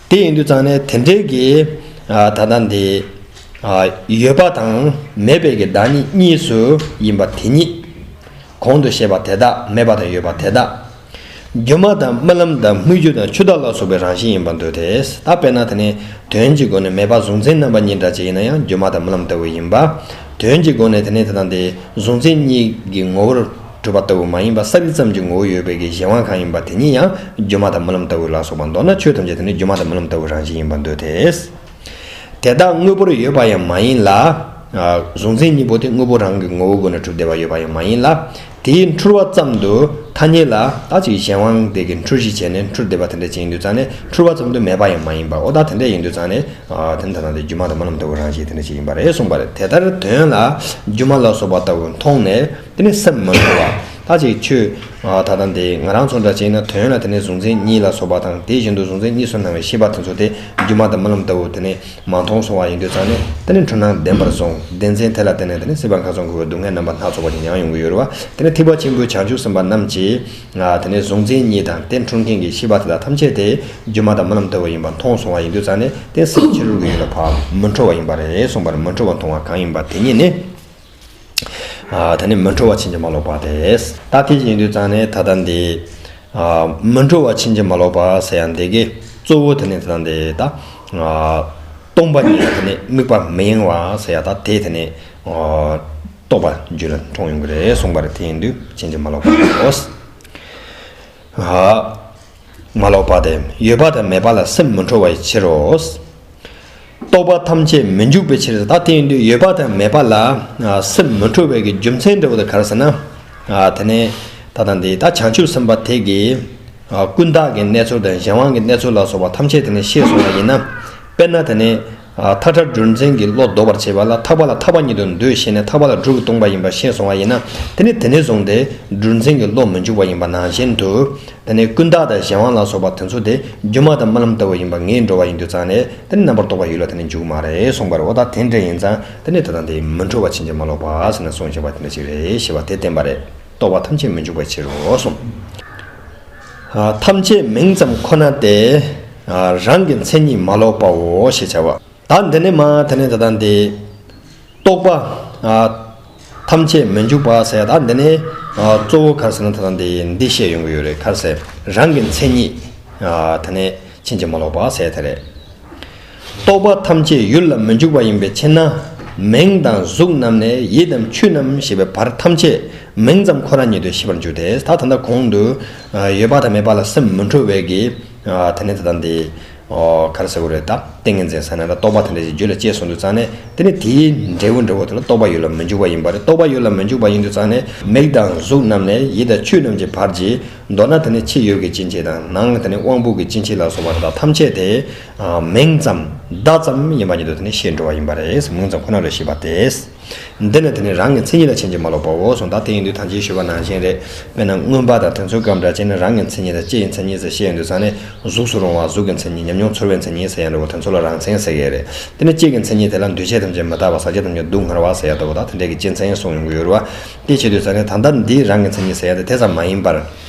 དེ་ཡིན་དུས་ཙང་ནས་དེ་འདྲའི་གི་ད་ལྟ་འདི་ཡོད་པ་དང་མེད་པའི་གི་བདག་ཉིད་གཉིས་སུ་ཡིན་པ་དེ་ཉིད། གོང་དུ་བཤད་པ་དེ་དག་མེད་པ་དང་ཡོད་པ་དེ་དག་སྒྱུ་མ་དང་རྨི་ལམ་དང་སྨིག་རྒྱུ་དང་ཆུ་དག་ལ་སོགས་པའི་རང་བཞིན་ཡིན་པར་འདོད་དེ། ད་དཔེར་ན་དེ་ནི་དོན་གྱི་སྒོ་ནས་མེད་པ་གཟུང་འཛིན་རྣམ་པ་གཉིས་འདྲ་ཅིག་ཡིན་ན་ཡང་སྒྱུ་མ་དང་རྨི་ལམ་ལྟ་བུ་ཡིན་པ། དོན་གྱི་སྒོ་ནས་དེ་ནི་དེ་དང་དེ་གཟུང་འཛིན་གཉིས་ཀྱི་ངོ་བོར་གྲུབ་པ་ལྟ་བུ་མ་ཡིན་པ་གསལ་རིག་ཙམ་གྱི་ངོ་བོ་ཡོད་པའི་གི་གཞན་དབང་གང་ཡིན་པ་དེ་ཉིད་ཡང་སྒྱུ་མ་དང་རྨི་ལམ་ལྟ་བུ་ལ་སོགས་པ། མདོར་ན་ཆོས་ཐམས་ཅད་དེ་ནི་སྒྱུ་མ་དང་རྨི་ལམ་ལྟ་བུའི་རང་བཞིན་ཡིན་པར་འདོད་དེ། དེ་དག་དངོས་པོར་ཡོད་པ་ཡང་མ་ཡིན་ལ། གཟུང་འཛིན་གཉིས་པོ་དེ་དངོས་པོ་རང་གི་ངོ་བོའི་སྒོ་ནས་གྲུབ་བསྡད་པ་ཡོད་པ་ཡང་མ་ཡིན་ལ། དེའི་འཁྲུལ་བ་ཙམ་དུ་ཐ་སྙད་ལ་ད་ཅིག་གཞན་དབང་དེ་གི་འཁྲུལ་གཞི་བྱས་ནས་འཁྲུལ་བསྡད་པ་དེ་འདྲ་ཅིག་ཡིན་དུས་ཙང་ནས་འཁྲུལ་བ་ཙམ་དུ་མེད་པ་ཡང་མ་ཡིན་པ། འོ་ད་དེ་འདྲ་ཡིན་དུས་ཙང་ནས་དེ་ནི་ད་ལྟ་དེ་སྒྱུ་མ་དང་རྨི་ལམ་ལྟ་བུའི་རང་བཞིན་དེ་འདྲ་ཅིག་ཡིན་པ་རེད་གསུངས་པ་རེད། དེ་ལྟར་དོན་ལ་སྒྱུ་མ་ལ་སོགས་པ་ལྟ་བུ་མཐོང་ནས། དེ་ནི་སེམས་མི་འཁྲུལ་བ། ད་ཅིག་ཆོས་ད་ལྟ་འདི་ང་རང་ཚོ་འདྲ་བྱས་ན་དོན་ལ་དེ་ནི་གཟུང་འཛིན་གཉིས་ལ་སོགས་པ་དང་དེ་བཞིན་དུ་གཟུང་འཛིན་གཉིས་སུ་སྣང་བའི་ཤེས་པ་དེ་ཚོ་དེ་སྒྱུ་མ་དང་རྨི་ལམ་ལྟ་བུ་དེ་ནི་མ་མཐོང་སོང་བ་ཡིན་དུས་ཙང་ནས། དེ་ནི་འཁྲུལ་སྣང་བདེན་པར་བཟུང་བདེན་འཛིན་དེ་ལ་བརྟེན་ནས་དེ་ནི་སྲིད་པ་ཁ་སང་འཁོར་བའི་སྡུག་བསྔལ་རྣམ་པ་སྣ་ཚོགས་པ་ཞིག་མྱང་ཡོང་གི་ཡོད་རེད་བ། དེ་ནི་ཐེག་པ་ཆེན་པོའི་བྱང་ཆུབ་སེམས་དཔའ་རྣམས་ཀྱིས་དེ་ནི་གཟུང་འཛིན་གཉིས་དང་དེ་འཁྲུལ་མཁན་གྱི་ཤེས་པ་དེ་དག་ཐམས་ཅད་དེ་སྒྱུ་མ་དང་རྨི་ལམ་ལྟ་བུ་ཡིན་པ་མཐོང་སོང་བ་ཡིན་དུས་ཙང་ནས། དེ་སེམས་ཕྱི་རོལ་གྱི་ཡུལ་ལ་བབས་མི་འཁྲུལ་བ་ཡིན་པ་རེད་གསུངས་པ་རེད། མི་འཁྲུལ་བ་མཐོང་བ་གང་ཡིན་པ་དེ་ཉིད་ནི། ཨ། དེ་ནི་མི་འཁྲུལ་བ་ཕྱིན་ཅི་མ་ལོག་པ་སྟེ། ད་དེ་ཡིན་དུས་ཙང་ནས་ད་ལྟ་འདི། ཨ། མི་འཁྲུལ་བ་ཕྱིན་ཅི་མ་ལོག་པ་ཟེར་ཡ་འདི་གི་གཙོ་བོ་དེ་ནི་ད་ལྟ་འདི་ད། ཨ། སྟོང་པ་ཉིད་ལ་དེ་ནི་དམིགས་པ་མི་གཡེང་བ་ཟེར་ཡ་ད་དེ་དེ་ནི། ཨ། རྟོགས་པ་རྒྱུད་ལ་འཁྲུངས་ཡོང་གི་རེད་གསུངས་པ་རེད། དེ་ཡིན་དུས་ཕྱིན་ཅི་མ་ལོག་པ་སྟེ། ཨ། མ་ལོག་པ་སྟེ། ཡོད་པ་དང་མེད་པ་ལ་སེམས་མི་འཁྲུལ་བའི་ཕྱིར་རོ། རྟོག་པ་ཐམས་ཅད་མི་འཇུག་པའི་ཕྱིར། ད་དེ་ཡིན་དུས་ཡོད་པ་དང་མེད་པ་ལ་སེམས་མི་འཁྲུལ་བའི་གི་རྒྱུ་མཚན་འདྲ་བོ་དེ་ག་རེ་ཟེར་ན། དེ་ནས་ད་ལྟ་འདི་ད་བྱང་ཆུབ་སེམས་དཔའ་དེ་གིས་ཀུན་བརྟགས་ཀྱི་གནས་ཚུལ་དང་གཞན་དབང་གི་གནས་ཚུལ་ལ་སོགས་པ་ཐམས་ཅད་དེ་ནས་ཤེས་སོང་བ་ཡིན་ན། དཔེར་ན་དེ་ནས་ཐག་ཁྲ་སྦྲུལ་འཛིན་གྱི་བློ་ལྡོག་པར་བྱེད་པ་ལ་ཐག་པ་ལ་ཐག་པ་ཉིད་དུ་འདོད་ཤེས་ནས་ཐག་པ་ལ་སྦྲུལ་གྱིས་བརྡུངས་པ་ཡིན་པ་ཤེས་སོང་བ་ཡིན་ན། དེ་ནས་དེ་ནས་བཟུང་སྟེ་སྦྲུལ་འཛིན་གྱི་བློ་མི་འཇུག་པ་ཡིན་པ་ནང་བཞིན་དུ། དེ་ནས་ཀུན་བརྟགས་དང་གཞན་དབང་ལ་སོགས་པ་དེ་ཚོ་དེ་སྒྱུ་མ་དང་རྨི་ལམ་ལྟ་བུ་ཡིན་པ་ངེས་འགྲོ་བ་ཡིན་དུས་ཙང་ནས། དེ་ནས་རྣམ་པར་རྟོག་པ་ཡུལ་ལ་དེ་ནས་འཇུག་མ་རེད་གསུངས་པ་རེད། འོ་ད་དེ་འདྲ་ཡིན་ཙང་དེ་ནས་ད་ལྟ་འདི་མི་འཁྲུལ་བ་ཕྱིན་ཅི་མ་ལོག་པ་ཟེར་ནས་གསུངས་བཞག་པ་དེ་འདྲ་ཞིག་རེད་ཞེས་པ་དེ་བསྟན་པ་རེད། རྟོག་པ་ཐམས་ཅད་མི་འཇུག་པའི་ཕྱིར་རོ་གསུངས། ཐམས་ཅད་མིང་ཙམ་ཁོ་ན་སྟེ། རང་གི་མཚན་ཉིད་མ་ལོག་པའོ་ཞེས་བྱ་བ། ད་འདི་ནས་མ་དེ་ནས་ད་ལྟ་འདི། རྟོག་པ། ཨ། ཐམས་ཅད་མི་འཇུག་པ་ཟེར་ཡ་ད་འདི་ནས། ཨ། གཙོ་བོ་ག་རེ་ཟེར་ན་ད་ལྟ་འདི་འདི་བཤད་ཡོང་གི་ཡོད་རེད། ག་རེ་ཟེར། རང་གི་མཚན་ཉིད། ཨ། དེ་ནས་ཕྱིན་ཅི་མ་ལོག་པ་ཟེར་དེ་རེད། རྟོག་པ་ཐམས་ཅད་ཡུལ་ལ་མི་འཇུག་པ་ཡིན་པའི་ཕྱིར་ན། མིང་དང་གཟུགས་རྣམས་ནས་ཡིད་དམ་ཆོས་རྣམས་ཞེས་པའི་བར་ཐམས་ཅད་མིང་ཙམ་ཁོ་ན་ཉིད་དུ་ཤེས་པར་འགྱུར་ཏེ། ད་ད་ལྟ་གོང་དུ། ཨ། ཡོད་པ་དང་མེད་པ་ལ་སེམས་མི་འཁྲུལ་བའི་གི། ཨ། དེ་ནས་ད་ལྟ་འདི། ཨོ། ག་རེ་ཟེར་དགོས་རེད་ད། ཏིང་ངེ་འཛིན་ཟེར་ན་ལ་རྟོག་པ་དེ་འདྲ་ཞིག་རྒྱུད་ལ་སྐྱེས་སོང་དུས་ཙང་ནས་དེ་ནི་དེའི་འབྲས་བུ་འབྲས་བུ་དེ་ལ་རྟོག་པ་ཡུལ་ལ་མི་འཇུག་པ་ཡིན་པ་རེད། རྟོག་པ་ཡུལ་ལ་མི་འཇུག་པ་ཡིན་དུས་ཙང་ནས་མིག་དང་གཟུགས་རྣམས་ནས་ཡིད་དང་ཆོས་རྣམས་ཀྱི་བར་གྱི། མདོར་ན་དེ་ནི་ཕྱི་ཡུལ་གྱི་སྐྱེ་མཆེད་དང་ནང་དེ་ནི་དབང་པོ་གི་སྐྱེ་མཆེད་ལ་སོགས་པ་དག་ཐམས་ཅད་དེ་མིང་ཙམ་བརྡ་ཙམ་ཡིན་པ་ཉིད་དུ་དེ་ནི་ཤེས་འགྲོ་བ་ཡིན་པ་རེད། མིང་ཙམ་ཁོ་ན་རེད་ཞེས་པ་སྟེ། འདི་ནི་དེ་ནི་རང་གི་མཚན་ཉིད་ལ་ཕྱིན་གྱི་མ་ལོག་པའོ་གསུངས། ད་དེ་ཡིན་དུས་ད་ཅི་ཞུས་པ་ནང་བཞིན་རེད། དཔེར་ན་མངོན་པ་དང་དེ་ཚོའི་སྐབས་འདྲ་བྱས་ན་རང་གི་མཚན་ཉིད་དང་ལྕེ་ཡི་མཚན་ཉིད་ཟེར་བཤད་ཡོང་དུས་ཙང་ནས་གཟུགས་སུ་རུང་བ་གཟུགས་ཀྱི་མཚན་ཉིད། ཉམས་མྱོང་ཚོར་བའི་མཚན་ཉིད་ཟེར་ཡང་འགྲོ་བ་དེ་ཚོ་ལ་རང་མཚན་ཟེར་གྱི་རེད། དེ་ནི་ལྕེ་གི་མཚན་ཉིད་དེ་ལ་འདུ་བྱེད་ཐམས་ཅད་མི་རྟག་པ་ཟག་བཅས་ཐམས་ཅད་སྡུག་བསྔལ་བ་ཟེར་ཡ་ལྟ་བུ་དང་དེ་འདྲའི་གི་སྤྱི་མཚན་གསུངས་ཡོང་གི་ཡོད་རེད་བ། དེ་བྱེད་དུས་ཙང་ནས་ད་ལྟ་འདིའི་རང་གི་མཚན་ཉིད་ཟེར་ཡ་དེ་དེ་ཙམ་མ་ཡིན་པར།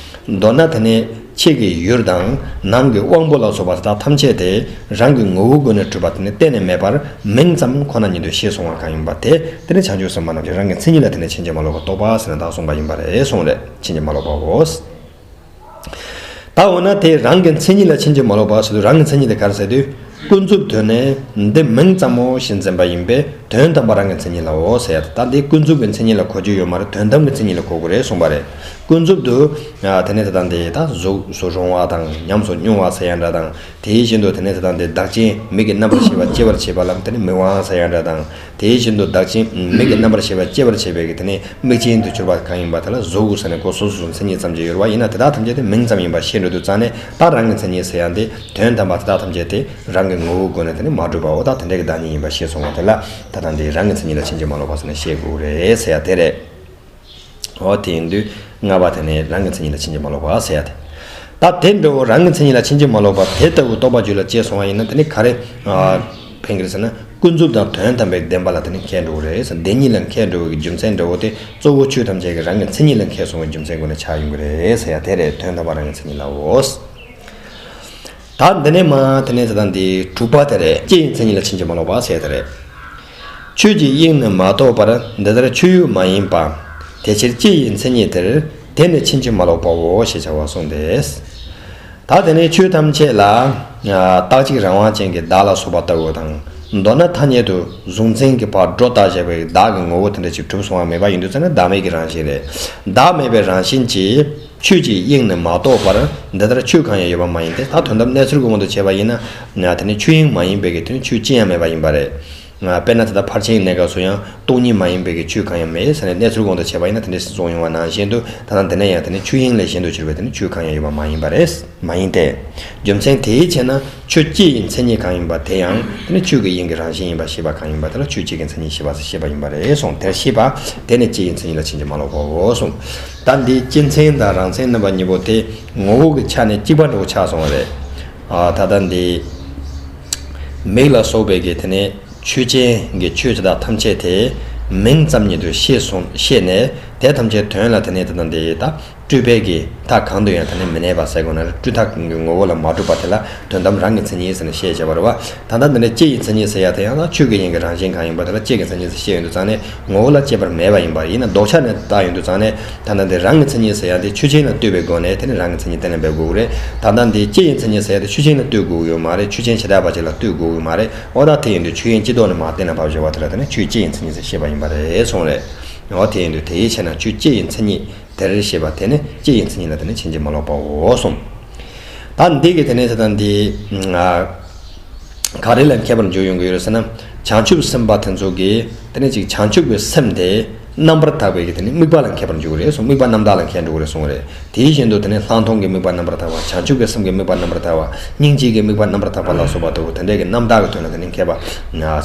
མདོར་ན་དེ་ནི་ཕྱི་གི་ཡུལ་དང་ནང་གི་དབང་པོ་ལ་སོགས་པ་དག་ཐམས་ཅད་དེ་རང་གི་ངོ་བོའི་སྒོ་ནས་གྲུབ་པ་དེ་ནི་གཏན་ནས་མེད་པར་མིང་ཙམ་ཁོ་ན་ཉིད་དུ་ཤེས་སོང་བ་གང་ཡིན་པ་དེ་དེ་ནི་བྱང་ཆུབ་སེམས་དཔའ་རྣམས་ཀྱིས་རང་གི་མཚན་ཉིད་ལ་དེ་ནི་ཕྱིན་ཅི་མ་ལོག་པར་རྟོགས་པ་ཟེར་ན་བདག་གསུངས་པ་ཡིན་པ་རེད་གསུངས་རེད། ཕྱིན་ཅི་མ་ལོག་པའོ། ད་འོ་ན་དེ་རང་གི་མཚན་ཉིད་ལ་ཕྱིན་ཅི་མ་ལོག་པ་ཟེར་དུས་རང་གི་མཚན་ཉིད་དེ་ག་རེ་ཟེར་དུས། ཀུན་རྫོབ་དོན་ནི་འདི་མིང་ཙམ་མོ་ཞེས་འཛིན་པ་ཡིན་པས་དོན་དམ་པ་རང་གི་མཚན་ཉིད་ལའོ་ཟེར་ཡ་དེ། ད་འདི་ཀུན་རྫོབ་ཀྱི་མཚན་ཉིད་ལ་གོ་རྒྱུ་ཡོད་མ་རེད། དོན་དམ་གྱི་མཚན་ཉིད་ལ་གོ་དགོས་རེད་གསུངས་པ་རེད། ཀུན་རྫོབ་ཏུ། ཨ་དེ་ནས་ད་ལྟ་འདི་ད་གཟུགས་སུ་རུང་བ་དང་ཉམས་སུ་མྱོང་བ་ཟེར་ཡ་འདྲ་དང་། དེའི་བཞིན་དུ་དེ་ནས་ད་ལྟ་འདི་བདག་རྐྱེན་མིག་གི་རྣམ་པར་ཤེས་པ་སྐྱེ་བར་བྱེད་པ་ལ་དེ་ནི་མིག་དབང་ཟེར་ཡ་འདྲ་དང་། དེའི་བཞིན་དུ་བདག་རྐྱེན་མིག་གི་རྣམ་པར་ཤེས་པ་སྐྱེ་བར་བྱེད་པའི་གི་དེ་ནི་མིག་ཅན་དུ་གྱུར་པ་གང་ཡིན་པ་དེ་ལ་གཟུགས་ཟེར་ནས་གོ། སོ་སོ་སོ་མཚན་ཉིད་ཙམ་གྱི་ཡོད་རེད་བ། ཡིན་ན་དེ་དག་ཐམས་ཅད་དེ་མིང་ཙམ་ཡིན་པ་ཤེས་འགྲོ་དུས་ཙང་ནས་ད་རང་གི་མཚན་ཉིད་ཟེར་ཡ་འདི་དོན་དམ་པ་དེ་དག་ཐམས་ཅད་དེ་རང་གི་ངོ་བོའི་སྒོ་ནས་དེ་ནི་མ་གྲུབ་པའོ། ད་དེ་འདྲ་གི་བདག་ཉིད་ཡིན་པ་ཤེས་སོང་བ་དེ་ལ་ད་ལྟ་འདི་རང་གི་མཚན་ཉིད་ལ་ཕྱིན་ཅི་མ་ལོག་པ་ཟེར་ནས་བཤད་དགོས་རེད་ཟེར་ཡ་དེ་རེད། འོ་དེ་ཡིན་དུས་ལྔ་པ་དེ་ནི་རང་གི་མཚན་ཉིད་ལ་ཕྱིན་ཅི་མ་ལོག་པ་ཟེར་ཡ་དེ། ད་དེ་འདྲ་བོ་རང་གི་མཚན་ཉིད་ལ་ཕྱིན་ཅི་མ་ལོག་པ་དེ་ལྟ་བུ་རྟོགས་པ་རྒྱུད་ལ་སྐྱེས་སོང་བ་ཡིན་ན་དེ་ནི་ག་རེ་ཨ་ཕན་གི་རེད་ཟེར་ན། ཀུན་རྫོབ་དང་དོན་དམ་པའི་བདེན་པ་ལ་དེ་ནི་མཁས་འགྲོ་གི་རེད་ཟེར། བདེན་གཉིས་ལ་མཁས་འགྲོ་བའི་རྒྱུ་མཚན་འདྲ་བོ་དེ་གཙོ་བོ་ཆོས་ཐམས་ཅད་ཀྱི་རང་གི་མཚན་ཉིད་ལ་མཁས་སོང་བའི་རྒྱུ་མཚན་སྒོ་ནས་ཆགས་ཡོང་གི་རེད་ཟེར་ཡ་དེ་རེད། དོན་དམ་པ་རང་གི་མཚན་ཉིད་ལའོ། ད་འདི་ནས་མ་དེ་ནས་ད་ལྟ་འདི་དྲུག་པ་དེ་རེད། ལྕེ་ཡི་མཚན་ཉིད་ལ་ཕྱིན་ཅི་མ་ལོག་པ་ཟེར་དེ་རེད། ཆོས་ཀྱི་དབྱིངས་ནི་མ་རྟོགས་པར་འདི་ལྟར་ཆོས་ཡོད་མ་ཡིན་པ། དེ་ཕྱིར་ལྕེ་ཡི་མཚན་ཉིད་དེར་དེ་ནི་ཕྱིན་ཅི་མ་ལོག་པའོ་ཞེས་བྱ་བ་གསུངས་ཏེ། ད་དེ་ནས་ཆོས་ཐམས་ཅད་ལ་རྟག་གཅིག་རང་དབང་ཅན་གྱི་བདག་ལ་སོགས་པ་ལྟ་བུ་དང་། མདོར་ན་ཐ་སྙད་དུ་གཟུང་འཛིན་གྱི་བར་སྒྲོ་བཏགས་བཞག་པའི་བདག་གི་ངོ་བོ་དེ་འདྲ་ཅིག་གྲུབ་སོང་བ་མེད་པ་ཡིན་དུས་ཙང་ནས་བདག་མེད་ཀྱི་རང་བཞིན་རེད། བདག་མེད་པའི་རང་བཞིན་གྱིས། ཆོས་ཀྱི་དབྱིངས་ནི་མ་རྟོགས་པར་འདི་ལྟར་ཆོས་གང་ཡང་ཡོད་པ་མ་ཡིན་ཏེ། ད་དོན་དམ་གནས་ཚུལ་གྱི་དབང་དུ་བྱས་པ་ཡིན་ན། དེ་ནི་ཆོས་དབྱིངས་མ་ཡིན་པའི་གི་དེ་ནི་ཆོས་ཅི་ཡང་མེད་པ་ཡིན་པ་རེད། དཔེར་ན་ད་ལྟ་ཕར་ཕྱིན་གྱི་གནས་སྐབས་སུ་ཡང་སྟོང་ཉིད་མ་ཡིན་པའི་གི་ཆོས་གང་ཡང་མེད་ཟེར་ནས་གནས་ཚུལ་གྱི་དབང་དུ་བྱས་པ་ཡིན་ན་དེ་འདྲ་གསུངས་ཡོང་བ་ནང་བཞིན་དུ། ད་ལྟ་འདི་ནས་ཡང་དེ་ནི་ཆོས་དབྱིངས་ལས་གཞན་དུ་གྱུར་པའི་དེ་ནི་ཆོས་གང་ཡང་ཡོད་པ་མ་ཡིན་པ་རེད། མ་ཡིན་ཏེ། རྒྱུ་མཚན་དེའི་ཕྱིར་ན་ཆོས་ལྕེ་ཡི་མཚན་ཉིད་གང་ཡིན་པ་དེ་ཡང་དེ་ནི་ཆོས་ཀྱི་དབྱིངས་ཀྱི་རང་བཞིན་ཡིན་པ་ཤེས་པ་གང་ཡིན་པ་དེ་ལ་ཆོས་ལྕེ་གི་མཚན་ཉིད་ཤེས་པ་ཟེར་བཤད་པ་ཡིན་པ་རེད་གསུངས། དེར་ཤེས་པ་དེ་ནི་ལྕེ་ཡི་མཚན་ཉིད་ལ་ཕྱིན་ཅི་མ་ལོག་པའོ་གསུངས། ད་འདི་སྤྱི་མཚན་དང་རང་མཚན་རྣམ་པ་གཉིས་པོ་དེ་ངོ་བོ་གི་ཆ་ནས་གཅིག་པ་འདྲ་བོ་ཆགས་སོང་བ་རེད། ཨ་ད་ལྟ་འདི་མིག་ལ་སོགས་པའི་གི་དེ་ནི་ཆོས་ཅན་གྱི་ཆོས་དེ་དག་ཐམས་ཅད་དེ་མིང་ཙམ་ཉིད་དུ་ཤེས་སོང་ཤེས་ནས་དེ་ཐམས་ཅད་དོན་ལ་དེ་ནི་ད་ལྟ་འདི་ད། སྤྲོས་པའི་གི་མཐའ་གང་དུ་ཡང་དེ་ནི་མི་གནས་པ་ཟེར་དགོས་ན་རེ། སྤྲོས་མཐའ་གང་གི་ངོ་བོ་ལ་མ་གྲུབ་པ་དེ་ལ་དོན་དམ་རང་གི་མཚན་ཉིད་ཟེར་ནས་བཤད་བྱས་པ་རེད་བ། ད་ལྟ་འདི་ནས་ལྕེ་ཡི་མཚན་ཉིད་ཟེར་ཡ་དེ་ཡང་ན་ཆོས་ཀྱི་དབྱིངས་ཀྱི་རང་བཞིན་གང་ཡིན་པ་དེ་ལ་ལྕེ་གི་མཚན་ཉིད་ཟེར་བཤད་ཡོང་དུས་ཙང་ནས་ངོ་བོ་ལ་སྐྱེས་པ་མེད་པ་ཡིན་པ་ཡིན་ན་ལྡོག་ཆ་ནས་བལྟ་ཡོང་དུས་ཙང་ནས་ད་ལྟ་འདི་རང་གི་མཚན་ཉིད་ཟེར་ཡ་དེ་ཆོས་ཅན་ལ་ལྟོས་པའི་སྒོ་ནས་དེ་ནི་རང་གི་མཚན་ཉིད་གཏན་ལ་འབེབས་དགོས་ཀྱི་རེད། ད་ལྟ་འདི་ལྕེ་ཡི་མཚན་ཉིད་ཟེར་ཡ་དེ་ཆོས་ཅན་ལ་ལྟོས་དགོས་ཀྱི་ཡོད་མ་རེད། ཆོས་ཅན་གཞན་དག་པ་ཅིག་ལ་ལྟོས་དགོས་ཀྱི་མ་རེད། འོ་ད་དེ་ཡིན་དུས་ཆོས་དབྱིངས་སྤྱི་ལྡོག་ནས་མར་གཏན་ལ་ཕབ་བྱས་པ་དེ་ལ་དེ་ནི་ཆོས་ལྕེ་ཡི་མཚན་ཉིད་ཟེར་བཤད་པ་ཡིན་པ་རེད་གསུངས་རེད། འོ་དེ་ཡིན་དུས་དེའི་ཕྱིར་ན་ཆོས་ལྕེ་ཡི་མཚན་ཉིད་དེར་ཞེས་པ་དེ་ནི་ལྕེ་ཡི་མཚན་ཉིད་ལ་དེ་ནི་ཕྱིན་ཅི་མ་ལོག་པའོ་གསུངས། ད་འདི་གི་དེ་ནི་ད་ལྟ་འདི་ག་རེ་ལ་མཁས་པར་འཇུག་ཡོང་གི་ཡོད་རེད་ཟེར་ན། བྱང་ཆུབ་སེམས་དཔའ་དེ་ཚོ་གིས་དེ་ནི་ཅིག་བྱང་ཆུབ་ཀྱི་སེམས་དེ་རྣམ་པར་དག་པའི་གི་དེ་ནི་དམིགས་པ་ལ་མཁས་པར་འཇུག་གི་རེད་གསུངས། དམིགས་པ་རྣམ་དག་ལ་མཁས་འགྲོ་གི་རེད་གསུངས་རེད། དེའི་བཞིན་དུ་དེ་ནི་ལྷག་མཐོང་གི་དམིགས་པ་རྣམ་པར་དག་པ། བྱང་ཆུབ་ཀྱི་སེམས་ཀྱི་དམིགས་པ་རྣམ་པར་དག་པ། སྙིང་རྗེ་གི་དམིགས་པ་རྣམ་པར་དག་པ་ལ་སོགས་པ་ལྟ་བུ་དེ་འདྲའི་གི་རྣམ་དག་གི་དོན་ལ་དེ་ནི་མཁས་པ་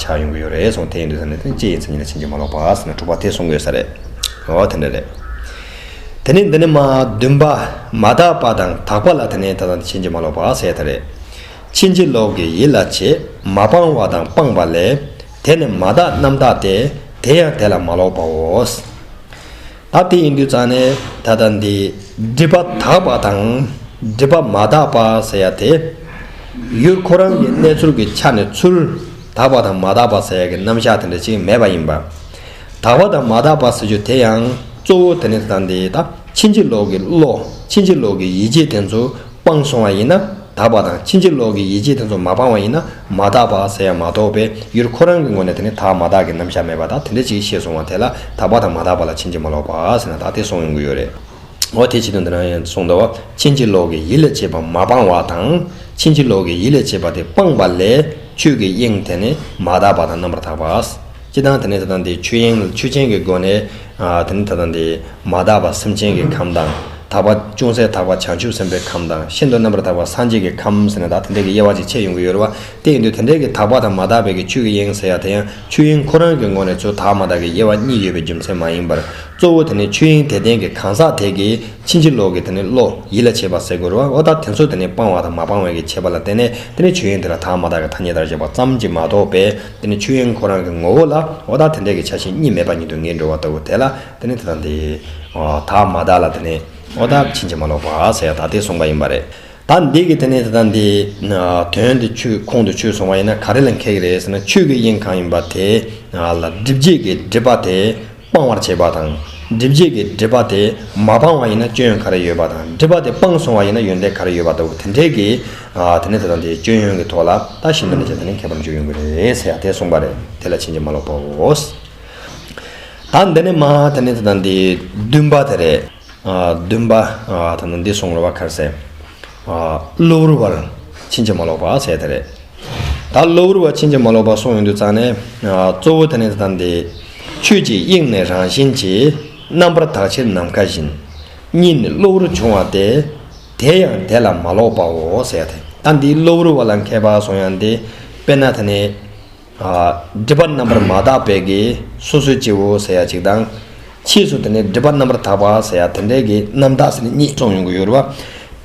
ཆགས་ཡོང་གི་ཡོད་རེད་གསུངས། དེ་ཡིན་དུས་དེ་ནི་ལྕེ་ཡི་མཚན་ཉིད་ལ་ཕྱིན་ཅི་མ་ལོག་པ་ཟེར་ན་དྲུག་པ་དེ་གསུང་གི་ཡོད་ས་རེད། འོ་དེ་འདྲ་རེད། དེ་ནི་འདི་ནི་མ་བདུན་པ་མ་དག་པ་དང་དག་པ་ལ་དེ་ནི་ད་ལྟ་ཕྱིན་ཅི་མ་ལོག་པ་ཟེར་ཡ་དེ་རེད། ཕྱིན་ཅི་ལོག་གི་ཡིད་ལ་བྱེད་མ་སྤངས་པ་དང་སྤངས་པ་ལས། དེ་ནི་མ་དག་རྣམ་དག་སྟེ་དེ་ཡང་དེ་ལ་མ་ལོག་པའོ། ད་དེ་ཡིན་དུས་ཙང་ནས་ད་ལྟ་འདི་སྒྲིབ་པ་དག་པ་དང་སྒྲིབ་པ་མ་དག་པ་ཟེར་ཡ་དེ། ཡུལ་ཁོ་རང་གི་གནས་ཚུལ་གྱི་ཆ་ནས་ཚུར་དག་པ་དང་མ་དག་པ་ཟེར་ཡ་གི་རྣམ་གཞག་དེ་འདྲ་ཅིག་མེད་པ་ཡིན་པ། དག་པ་དང་མ་དག་པ་ཟེར་རྒྱུ་དེ་ཡང་གཙོ་བོ་དེ་ནི་ད་ལྟ་འདི་ད་ཕྱིན་ཅི་ལོག་གི་བློ། ཕྱིན་ཅི་ལོག་གི་ཡིད་བྱེད་དེ་ཚོ་སྤངས་སོང་བ་ཡིན་ན་དག་པ་དང་། ཕྱིན་ཅི་ལོག་གི་ཡིད་བྱེད་དེ་ཚོ་མ་སྤངས་པ་ཡིན་ན་མ་དག་པ་ཟེར་ཡ་མ་གཏོགས་པའི་ཡུལ་ཁོ་རང་གི་ངོས་ནས་དེ་ནི་དག་མ་དག་གི་རྣམ་གཞག་མེད་པ་དང་། དེ་འདྲ་ཅིག་ཤེས་སོང་བ་དེ་ལ་དག་པ་དང་མ་དག་པ་ལ་ཕྱིན་ཅི་མ་ལོག་པ་ཟེར་ན་ད་དེ་གསུང་ཡོང་གི་ཡོད་རེད། འོ་དེ་བྱེད་དུས་འདི་ན་ཡང་གསུངས་འདུག་བ། ཕྱིན་ཅི་ལོག་གི་ཡིད་ལ་བྱེད་པ་མ་སྤངས་པ་དང་། ཕྱིན་ཅི་ལོག་གི་ཡིད་ལ་བྱེད་པ་དེ་སྤངས་པ་ལས། ཆོས་ཀྱི་དབྱིངས་དེ་ནི་མ་དག་པ་དང་རྣམ་པར་དག་པ། སྤྱིར་བཏང་དེ་ནི་ད་ལྟ་འདི་ཆོས་དབྱིངས་ཆོས་ཅན་གྱི་སྒོ་ནས་ཨ་དེ་ནི་ད་ལྟ་འདི་མ་དག་པ་སེམས་ཅན་གྱི་ཁམས་དང་། དག་པ་ཅུང་ཟད་དག་པ་བྱང་ཆུབ་སེམས་དཔའི་ཁམས་དང་། ཤིན་ཏུ་རྣམ་པར་དག་པ་སངས་རྒྱས་ཀྱི་ཁམས་ཟེར་ནས་ད་དེ་འདྲའི་གི་དབྱེ་བ་ཅིག་ཕྱེ་ཡོང་གི་ཡོད་རེད་བ། དེ་ཡིན་དུས་དེ་འདྲའི་གི་དག་པ་དང་མ་དག་པའི་གི་ཆོས་ཀྱི་དབྱིངས་ཟེར་ཡ་དེ་ཡང་ཆོས་དབྱིངས་ཁོ་རང་གི་ངོས་ནས་ཚུར་དག་མ་དག་གི་དབྱེ་བ་གཉིས་ཡོད་པའི་རྒྱུ་མཚན་མ་ཡིན་པར། གཙོ་བོ་དེ་ནི་ཆོས་དབྱིངས་དེ་ལྡན་གྱི་གང་ཟག་དེ་གི་ཕྱིན་ཅི་ལོག་གི་དེ་ནི་བློ་ཡིད་ལ་བྱེད་པ་ཟེར་དགོས་རེད་བ། འོ་ད་དེ་ཚོ་དེ་ནི་སྤང་བ་དང་མ་སྤང་བའི་གི་ཁྱད་པར་ལ་བརྟེན་ནས་དེ་ནི་ཆོས་དབྱིངས་དེ་ལ་དག་མ་དག་གི་ཐ་སྙད་དང་བཅས་པ་ཙམ་གྱིས་མ་གཏོགས་པའི་དེ་ནི་ཆོས་དབྱིངས་ཁོ་རང་གི་ངོ་བོ་ལ་འོ་ད་དེ་འདྲའི་གི་ཆ་ཤས་གཉིས་མེད་པ་ཉིད་དུ་ངེས་འགྲོ་བ་ལྟ་བུ་དེ་ལ་དེ་ནི་དེ་དང་དེ་དག་མ་དག་ལ་དེ་ནི་འོ་ད་ཕྱིན་ཅི་མ་ལོག་པ་ཟེར་ཡ་ད་དེ་གསུངས་པ་ཡིན་པ་རེད། ད་འདི་གི་དེ་ནས་ད་ལྟ་འདི་དོན་དེ་ཆོས་ཁོང་དུ་ཆུད་སོང་བ་ཡིན་ན་ག་རེ་ལ་འཁེལ་གི་རེད་ཟེར་ན། ཆོས་ཀྱི་དབྱིངས་གང་ཡིན་པ་དེ་ལ་སྒྲིབ་བྱེད་ཀྱི་སྒྲིབ་པ་དེ་སྤང་བར་བྱེད་པ་དང་། སྒྲིབ་བྱེད་ཀྱི་སྒྲིབ་པ་དེ་མ་སྤངས་པ་ཡིན་ན་སྐྱོན་ཡོན་ག་རེ་ཡོད་པ་དང་། སྒྲིབ་པ་དེ་སྤངས་སོང་བ་ཡིན་ན་ཡོན་ཏན་ག་རེ་ཡོད་པ་ལྟ་བུ་དེ་འདྲའི་གི་དེ་ནས་ད་ལྟ་འདི་སྐྱོན་ཡོན་གྱི་ཐོག་ལ་ད་ཞིབ་ཏུ་ནས་བྱས་དེ་ནས་མཁས་པར་འཇུག་ཡོང་གི་རེད་ཟེར་ཡ་དེ་གསུངས་པ་རེད། དེ་ལ་ཕྱིན་ཅི་མ་ལོག་པའོ། ད་འདི་ནས་མ་དེ་ནས་ད་ལྟ་འདི་བདུན་པ་དེ་རེད། ཨ་བདུན་པ། ཨ་ད་ནི་འདི་གསུངས་རེད་བ། ག་རེ་ཟེར། ཨ་གློ་བུར་བར་ཕྱིན་ཅི་མ་ལོག་པ་ཟེར་དེ་རེད། ད་གློ་བུར་བར་ཕྱིན་ཅི་མ་ལོག་པ་གསུངས་ཡོང་དུས་ཙང་ནས། ཨ་གཙོ་བོ་དེ་ནི་ད་འདི་ཆོས་ཀྱི་དབྱིངས་ནི་རང་བཞིན་གྱིས། རྣམ་པར་དག་ཕྱིར་ནམ་མཁའ་བཞིན། གཉིད་ནི་གློ་བུར་འབྱུང་བ་སྟེ། དེ་ཡང་དེ་ལ་མ་ལོག་པའོ་ཟེར་ཏེ། ད་འདི་གློ་བུར་བ་ལ་མཁས་པ་གསུངས་ཡ་འདི་དཔེར་ན་དེ་ནི། ཨ་སྒྲིབ་པ་རྣམ་པར་མ་དག་པའི་གི་སོ་སོའི་སྐྱེ་བོ་ཟེར་ཡ་གཅིག་དང་། ཕྱིས་སུ་དེ་ནས་སྒྲིབ་པ་རྣམ་པར་དག་པ་ཟེར་ཡ་དེ་འདྲའི་གི་རྣམ་དག་ཟེར་ནས་གཉིས་གསུངས་ཡོང་གི་ཡོད་རེད་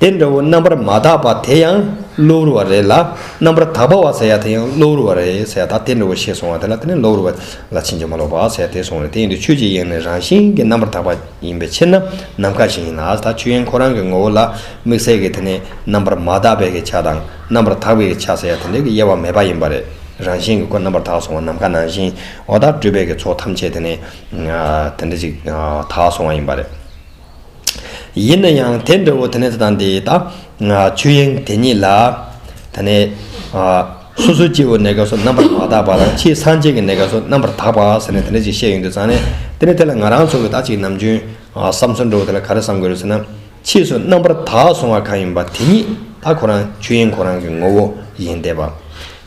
བ། དེ་འདྲ་བོ་རྣམ་པར་མ་དག་པ་དེ་ཡང་གློ་བུར་བ་རེད་ལ། རྣམ་པར་དག་པ་བ་ཟེར་ཡ་དེ་ཡང་གློ་བུར་བ་རེད་ཟེར་ཡ་ད་དེ་འདྲ་བོ་ཤེས་སོང་བ་དེ་ལ་དེ་ནས་གློ་བུར་བ་ལ་ཕྱིན་ཅི་མ་ལོག་པ་ཟེར་ཡ་དེ་གསུངས་རེད། དེ་ཡིན་དུས་ཆོས་ཀྱི་དབྱིངས་ནི་རང་བཞིན་གྱིས་རྣམ་པར་དག་པ་ཡིན་པའི་ཕྱིར་ན་ནམ་མཁའ་བཞིན་ཡིན་ལ། ད་ཆོས་དབྱིངས་ཁོ་རང་གི་ངོ་བོ་ལ་དམིགས་བསལ་གྱི་དེ་ནས་རྣམ་པར་མ་དག་པའི་གི་ཆ་དང་རྣམ་པར་དག་པའི་གི་ཆ་ཟེར་ཡ་དེ་འདྲའི་གི་དབྱེ་བ་མེད་པ་ཡིན་པ་རེད། རང་བཞིན་གྱིས་ཁོ་རྣམ་པར་དག་སོང་བ་ནམ་མཁའ་ནང་བཞིན། འོ་ད་སྤྲུལ་པའི་གི་ཚོགས་ཐམས་ཅད་དེ་ནས་ཨ་དེ་འདྲ་ཅིག་ཨ་དག་སོང་བ་ཡིན་པ་རེད། ཡིན་ན་ཡང་དེ་འདྲ་བོ་དེ་ནས་དེ་དང་དེ་ད་ཨ་ཆོས་དབྱིངས་དེ་ཉིད་ལ་དེ་ནས་ཨ་སོ་སོ་སྐྱེ་བོའི་གནས་སྐབས་སུ་རྣམ་པར་མ་དག་པ་དང་། ཕྱིས་སངས་རྒྱས་ཀྱི་གནས་སྐབས་སུ་རྣམ་པར་དག་པ་ཟེར་ནས་དེ་འདྲ་ཅིག་བཤད་ཡོང་དུས་ཙང་ནས་དེ་ནས་དེ་ལ་ང་རང་ཚོ་གི་ད་ཅིག་ནམ་རྒྱུན་ཨ་བསམ་ཚུལ་འདྲ་བོ་དེ་ལ་ག་རེ་བསམ་དགོས་རེད་ཟེར་ན། ཕྱིས་སུ་རྣམ་པར་དག་སོང་བ་གང་ཡིན་པ་དེ་ཉིད་ད་ཁོ་རང་ཆོས་དབྱིངས་ཁོ་རང་གི་ངོ་བོ་ཡིན་བསྡད་པ།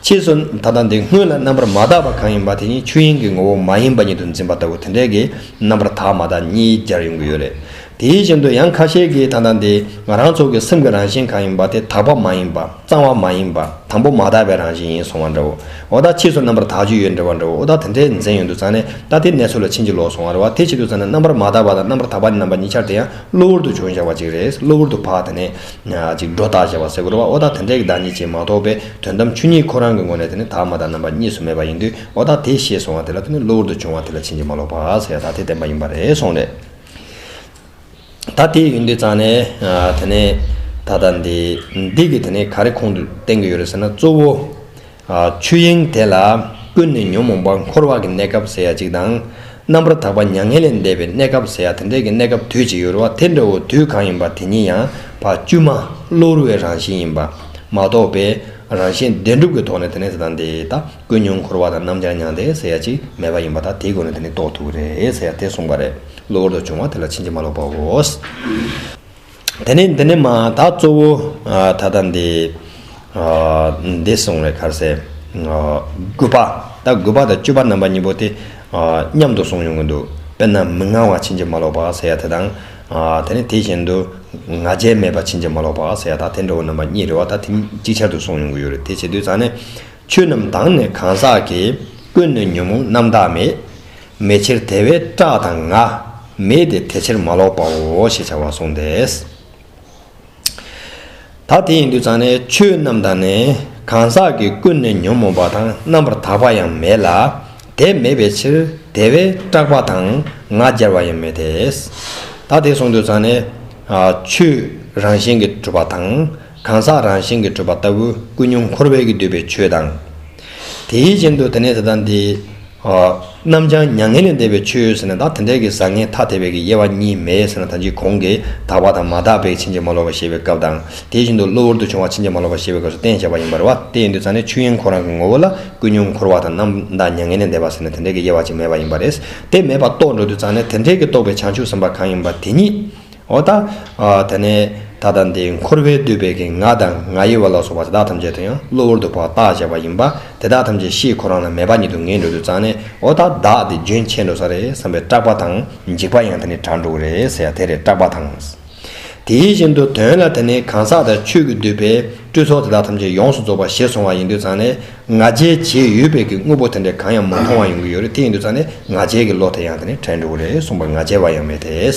ཕྱིས་སུ་ད་ལྟ་འདི་སྔོན་ལ་རྣམ་པར་མ་དག་པ་གང་ཡིན་པ་དེ་ཉིད་ཆོས་དབྱིངས་ཀྱི་ངོ་བོ་མ་ཡིན་པ་ཉིད་དུ་འཛིན་པ་ལྟ་བུ་དེ་འདྲའི་གི་རྣམ་པར་དག་མ་དག་གཉིས་སྦྱར་ཡོང་གི་ཡོད་རེད། དེ་བཞིན་དུ་ཡང་ཁ་ཤས་ཀྱིས་ད་ལྟ་འདི་ང་རང་ཚོ་གི་སེམས་ཀྱི་རང་བཞིན་གང་ཡིན་པ་དེ་དག་པ་མ་ཡིན་པ། གཙང་བ་མ་ཡིན་པ། དང་པོ་མ་དག་པའི་རང་བཞིན་ཡིན་གསུང་བ་འདྲ་བོ། འོ་ད་ཕྱིས་སུ་རྣམ་པར་དག་རྒྱུ་ཡོད་འདྲ་བ་འདྲ་བོ། འོ་ད་དེ་འདྲའི་འཛིན་ཡོང་དུས་ཙང་ནས་ད་དེ་གནས་ཚུལ་ལ་ཕྱིན་ཅི་ལོག་སོང་བ་རེད་བ། དེ་བྱེད་དུས་ཙང་ནས་རྣམ་པར་མ་དག་པ་དང་རྣམ་པར་དག་པ་གཉིས་རྣམ་པ་གཉིས་ཆར་དེ་ཡང་གློ་བུར་དུ་བྱུང་བཞག་པ་ཅིག་རེད། གློ་བུར་དུ་ཕར་དེ་ནས་ཅིག་སྒྲོ་བཏགས་བཞག་པ་ཟེར་དགོས་རེད་བ། འོ་ད་དེ་འདྲའི་གི་བདག་ཉིད་ཅིག་མ་གཏོགས་པའི་དོན་དམ་ཆོས་ཉིད་ཁོ་རང་གི་ངོས་ནས་དེ་ནས་དག་མ་དག་རྣམ་པ་གཉིས་སུ་མེད་པ་ཡིན་དུས། འོ་ད་དེ་ཤེས་སོང་བ་དེ་ལ་དེ་ནས་གློ་བུར་དུ་བྱུང་བ་དེ་ལ་ཕྱིན་ཅི་མ་ལོག་པ་ཟེར་ཡ་ད་དེ་བདེན་པ་ཡིན་པ་རེད་གསུངས་རེད། ད་དེ་ཡིན་དུས་ཙང་ནས་ཨ་དེ་ནས་ད་ལྟ་འདི་འདི་གི་དེ་ནས་ག་རེ་ཁུངས་དུ་བསྟན་གྱི་ཡོད་རེད་ཟེར་ན། གཙོ་བོ་ཨ་ཆོས་དབྱིངས་དེ་ལ་ཀུན་ནས་ཉོན་མོངས་པ་འཁོར་བ་གི་གནས་སྐབས་ཟེར་ཡ་གཅིག་དང་། རྣམ་པར་དག་པ་མྱ་ངན་ལས་འདས་པའི་གནས་སྐབས་ཟེར་ཡ་དེ་འདྲའི་གི་གནས་སྐབས་དུས་གཅིག་ཡོད་རེད་བ། དེ་འདྲ་བོ་དུས་གང་ཡིན་པ་དེ་ཉིད་ཡང་ཕར་བཅོས་མ་གློ་བུར་བའི་རང་བཞིན་ཡིན་པ་མ་གཏོགས་པའི་རང་བཞིན་བདེན་གྲུབ་ཀྱི་ཐོག་ནས་དེ་ནས་ད་ལྟ་འདི་ད་ཀུན་ཉོན་འཁོར་བ་དང་རྣམ་བྱང་མྱང་འདས་ཟེར་ཡ་གཅིག་མེད་པ་ཡིན་པ་ད་དེའི་སྒོ་ནས་དེ་ནས་རྟོགས་ཐུབ་ཀྱི་རེད་ཟེར་ཡ་དེ་གསུངས་པ་རེད། གློ་བུར་དུ་བྱུང་བ་དེ་ལ་ཕྱིན་ཅི་མ་ལོག་པའོ། དེ་ནས་འདི་ནས་མ་ད་གཙོ་བོ་ཨ་ད་ལྟ་འདི་ཨ་འདི་གསུངས་རེད། ག་རེ་ཟེར། ཨ་དགུ་པ། ད་དགུ་པ་དང་བཅུ་པ་རྣམ་པ་གཉིས་པོ་དེ་ཨ་མཉམ་དུ་གསུངས་ཡོང་གི་འདུག་དཔེར་ན་མི་མངའ་བ་ཕྱིན་ཅི་མ་ལོག་པ་ཟེར་ཡ་དེ་དང་། ཨ་དེ་ནས་དེ་བཞིན་དུ་ང་རྒྱལ་མེད་པ་ཕྱིན་ཅི་མ་ལོག་པ་ཟེར་ཡ་ད་དེ་འདྲ་བོ་རྣམ་པ་གཉིས་རེད་བ། ད་དེ་ཅིག་ཆར་དུ་གསུངས་ཡོང་གི་ཡོད་རེད། དེ་བྱེད་དུས་ཙང་ནས་ཆོས་རྣམས་དང་ནི་གང་ཟག་གི། ཀུན་ནས་ཉོན་མོངས་རྣམ་དག་མེད། མེད་ཕྱིར་དེ་བས་སྐྲག་དང་ང་། མེད་དེ་དེ་ཕྱིར་མ་ལོག་པའོ་ཞེས་བྱ་བ་གསུངས་ཏེ། ད་དེ་ཡིན་དུས་ཙང་ནས་ཆོས་རྣམས་དང་ནི་གང་ཟག་གི་ཀུན་ནས་ཉོན་མོངས་པ་དང་རྣམ་པར་དག་པ་ཡང་མེད་ལ། དེ་མེད་པའི་ཕྱིར་དེ་བས་སྐྲག་པ་དང་ང་རྒྱལ་བ་ཡང་མེད་དེ། ད་དེ་གསུངས་དུས་ཙང་ནས་ཨ་ཆོས་རང་བཞིན་གྱིས་གྲུབ་པ་དང་གང་ཟག་རང་བཞིན་གྱིས་གྲུབ་པ་ལྟ་བུ་ཀུན་ཉོན་འཁོར་བས་ཀྱིས་བསྡུས་པའི་ཆོས་དང་། དེའི་རྐྱེན་དུ་དེ་ནས་ད་ལྟ་འདི་ཨ་རྣམ་བྱང་མྱ་ངན་ལས་འདས་པའི་ཆོས་ཟེར་ནས་ད་དེ་འདྲའི་གི་བཟང་ངན་ཐ་དད་པའི་གི་དབྱེ་བ་གཉིས་མེད་ཟེར་ན། ད་ཅི་གོང་གི་དག་པ་དང་མ་དག་པའི་ཕྱིན་ཅི་མ་ལོག་པ་བཤད་པའི་སྐབས་དང་། དེ་བཞིན་དུ་གློ་བུར་དུ་བྱུང་བ་ཕྱིན་ཅི་མ་ལོག་པ་བཤད་པའི་སྐབས་སུ་བསྟན་བཞག་པ་ཡིན་པ་རེད་བ། དེ་ཡིན་དུས་ཙང་ནས་ཆོས་དབྱིངས་ཁོ་རང་གི་ངོ་བོ་ལ་ཀུན་ཉོན་འཁོར་བ་དང་རྣམ་དག་མྱ་ངན་ལས་འདས་པ་ཟེར་ནས་དེ་འདྲའི་གི་དབྱེ་བ་ཅིག་མེད་པ་ཡིན་པ་རེད། དེ་མེད་པ་རྟོགས་འགྲོ་དུས་ཙང་ནས་དེ་འདྲའི་གི་རྟོགས་པའི་བྱང་ཆུབ་སེམས་དཔའ་གང་ཡིན་པ་དེ་ཉིད། འོ་ད་ཨ་དེ་ནས་ ད་ལྟ་འདི་འཁོར་བས་བསྡུས་པའི་གི་ང་དང་ང་ཡི་བ་ལ་སོགས་པ་དེ་དག་ཐམས་ཅད་དེ་ཡང་གློ་བུར་དུ་ཕར་བཏགས་བཞག་པ་ཡིན་པ་དེ་དག་ཐམས་ཅད་ཤེས་ཁོ་རང་ལ་མེད་པ་ཉིད་དུ་ངེས་འགྲོ་དུས་ཙང་ནས། འོ་ད་བདག་དེ་རྒྱུན་ཆད་འགྲོ་ས་རེད་བསམ་པའི་སྐྲག་པ་དང་འཇིགས་པ་ཡང་དེ་ནི་དྲག་འགྲོ་གི་རེད་ཟེར་ཡ་དེ་རེད། སྐྲག་པ་དང་། དེ་བཞིན་དུ་དོན་ལ་དེ་ནི་གང་ཟག་དང་ཆོས་ཀྱིས་བསྡུས་པའི་སྤྲོས་ཚོགས་དེ་དག་ཐམས་ཅད་ཡོངས་སུ་རྫོགས་པ་ཞི་སོང་བ་ཡིན་དུས་ཙང་ནས་ང་རྒྱལ་བྱས་ཡོད་པའི་གི་དངོས་པོ་དེ་འདྲ་གང་ཡང་མ་མཐོང་བ་ཡོང་གི་ཡོད་རེད། དེ་ཡིན་དུས་ཙང་ནས་ང་རྒྱལ་གྱི་བློ་དེ་ཡང་དེ་ནི་བྲལ་འགྲོ་གི་རེད་གསུངས་པ། ང་རྒྱལ་བ་ཡང་མེད་དེ།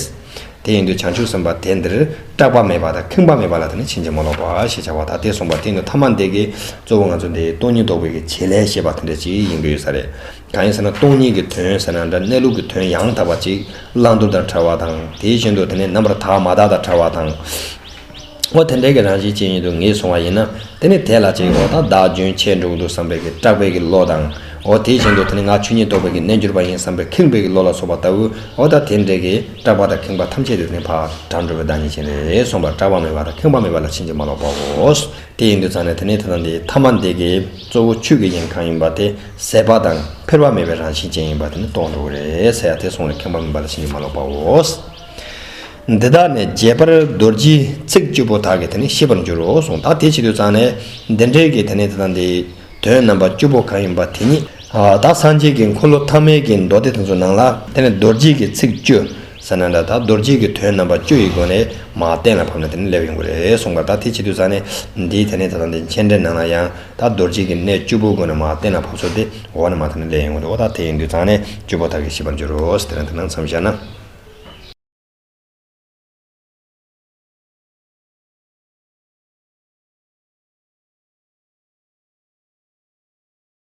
དེ་ཡིན་དུས་བྱང་ཆུབ་སེམས་དཔའ་དེ་འདིར་སྐྲག་པ་མེད་པ་དང་ཁེངས་པ་མེད་པ་ལ་དེ་ནི་ཕྱིན་ཅི་མ་ལོག་པ་ཞེས་བྱ་བ་དག་སྟེ་གསུངས་པ། དེ་ཡིན་དུས་ཐ་མ་འདི་གི་གཙོ་བོ་ང་ཚོ་འདི་སྟོང་ཉིད་རྟོགས་པའི་གི་བྱེད་ལས་ཞེས་པ་དེ་འདྲ་ཅིག་ཡིན་དགོས་ཡོད་ས་རེད། གང་ཡིན་ཟེར་ན་སྟོང་ཉིད་ཀྱི་དོན་ཟེར་ན་འདྲ། གནས་ལུགས་ཀྱི་དོན་ཡང་དག་པ་ཅིག་བླང་དོར་དང་བྲལ་བ་དང་། དེ་བཞིན་དུ་དེ་ནི་རྣམ་པར་དག་མ་དག་དང་བྲལ་བ་དང་། འོ་དེ་འདྲའི་གི་རང་བཞིན་ཅན་ཡིན་དུ་ངེས་སོང་བ་ཡིན་ན། དེ་ནི་དེ་ལ་ཅིག་འོ་ད་བདག་རྒྱུན་ཆད་འགྲོ་གི་འདུག་བསམ་པའི་གི་སྐྲག་པའི་གི་བློ་དང་། འོ་དེ་བཞིན་དུ་དེ་ནི་ང་ཆོས་ཉིད་རྟོགས་པའི་གི་རྣལ་འབྱོར་པ་ཡིན་བསམ་པའི་ཁེངས་པའི་གི་བློ་ལ་སོགས་པ་ལྟ་བུ། འོ་ད་དེ་འདྲའི་གི་སྐྲག་པ་དང་ཁེངས་པ་ཐམས་ཅད་དེ་ནི་ཕར་དྲག་འགྲོ་བའི་བདག་ཉིད་ཅན་རེད་གསུངས་པ། སྐྲག་པ་མེད་པ་དང་ཁེངས་པ་མེད་པ་ལ་ཕྱིན་ཅི་མ་ལོག་པའོ། དེ་ཡིན་དུས་ཙང་ནས་དེ་ནི་དེ་དང་དེའི་ཐ་མ་འདི་གི་གཙོ་བོ་ཆོས་ཀྱི་དབྱིངས་གང་ཡིན་པ་དེ་ཟད་པ་དང་འཕེལ་བ་མེད་པའི་རང་བཞིན་ཅན་ཡིན་པ་དེ་ནི་སྟོན་འགྲོ་གི་རེད་ཟེར་ཡ་དེ་གསུངས་ནས་ཁེངས་པ་མེད་པ་ལ་ཕྱིན་ཅི་མ་ལོག་པའོ། འདི་དག་ནི་རྒྱས་པར་རྡོ་རྗེའི་ཚིག་བཅུ་པོ་དག་གིས་དེ་ནི་ཤེས་པར་འགྱུར་རོ་གསུངས། ད་དེ་བྱེད་དུས་ཙང་ནས་འདི་འདྲའི་གི་དེ་ནི་དེ་དང་དེའི་དོན་རྣམ་པ་བཅུ་པོ་གང་ཡིན་པ་དེ་ཉིད། ད་སངས་རྒྱས་ཀྱི་འཁོར་ལོ་ཐ་མའི་གི་མདོ་སྡེ་དེ་ཚོ་ནང་ལ་དེ་ནི་རྡོ་རྗེ་གི་ཚིག་བཅུ་ཟེར་ན་འདྲ། ད་རྡོ་རྗེ་གི་དོན་རྣམ་པ་བཅུ་ཡི་སྒོ་ནས་མར་གཏན་ལ་ཕབ་ནས་དེ་ནི་སླེབས་ཡོང་གི་རེད་གསུངས་པ། ད་དེ་བྱེད་དུས་ཙང་ནས་འདིའི་དེ་ནི་དེ་དང་དེ་མཆན་འགྲེལ་ནང་ལ་ཡང་ད་རྡོ་རྗེ་གི་གནས་བཅུ་པོའི་སྒོ་ནས་མར་གཏན་ལ་ཕབ་ཚུལ་དེ་འོག་ནས་མར་དེ་ནི་སླེབས་ཡོང་གི་འདུག། འོ་ད་དེ་ཡིན་དུས་ཙང་ནས་བཅུ་པོ་དག་གིས་ཤེས་པར་འགྱུར་རོ་ཟེར་དེ་རིང་དེ་ནང་མཚམས་བཞག་ན།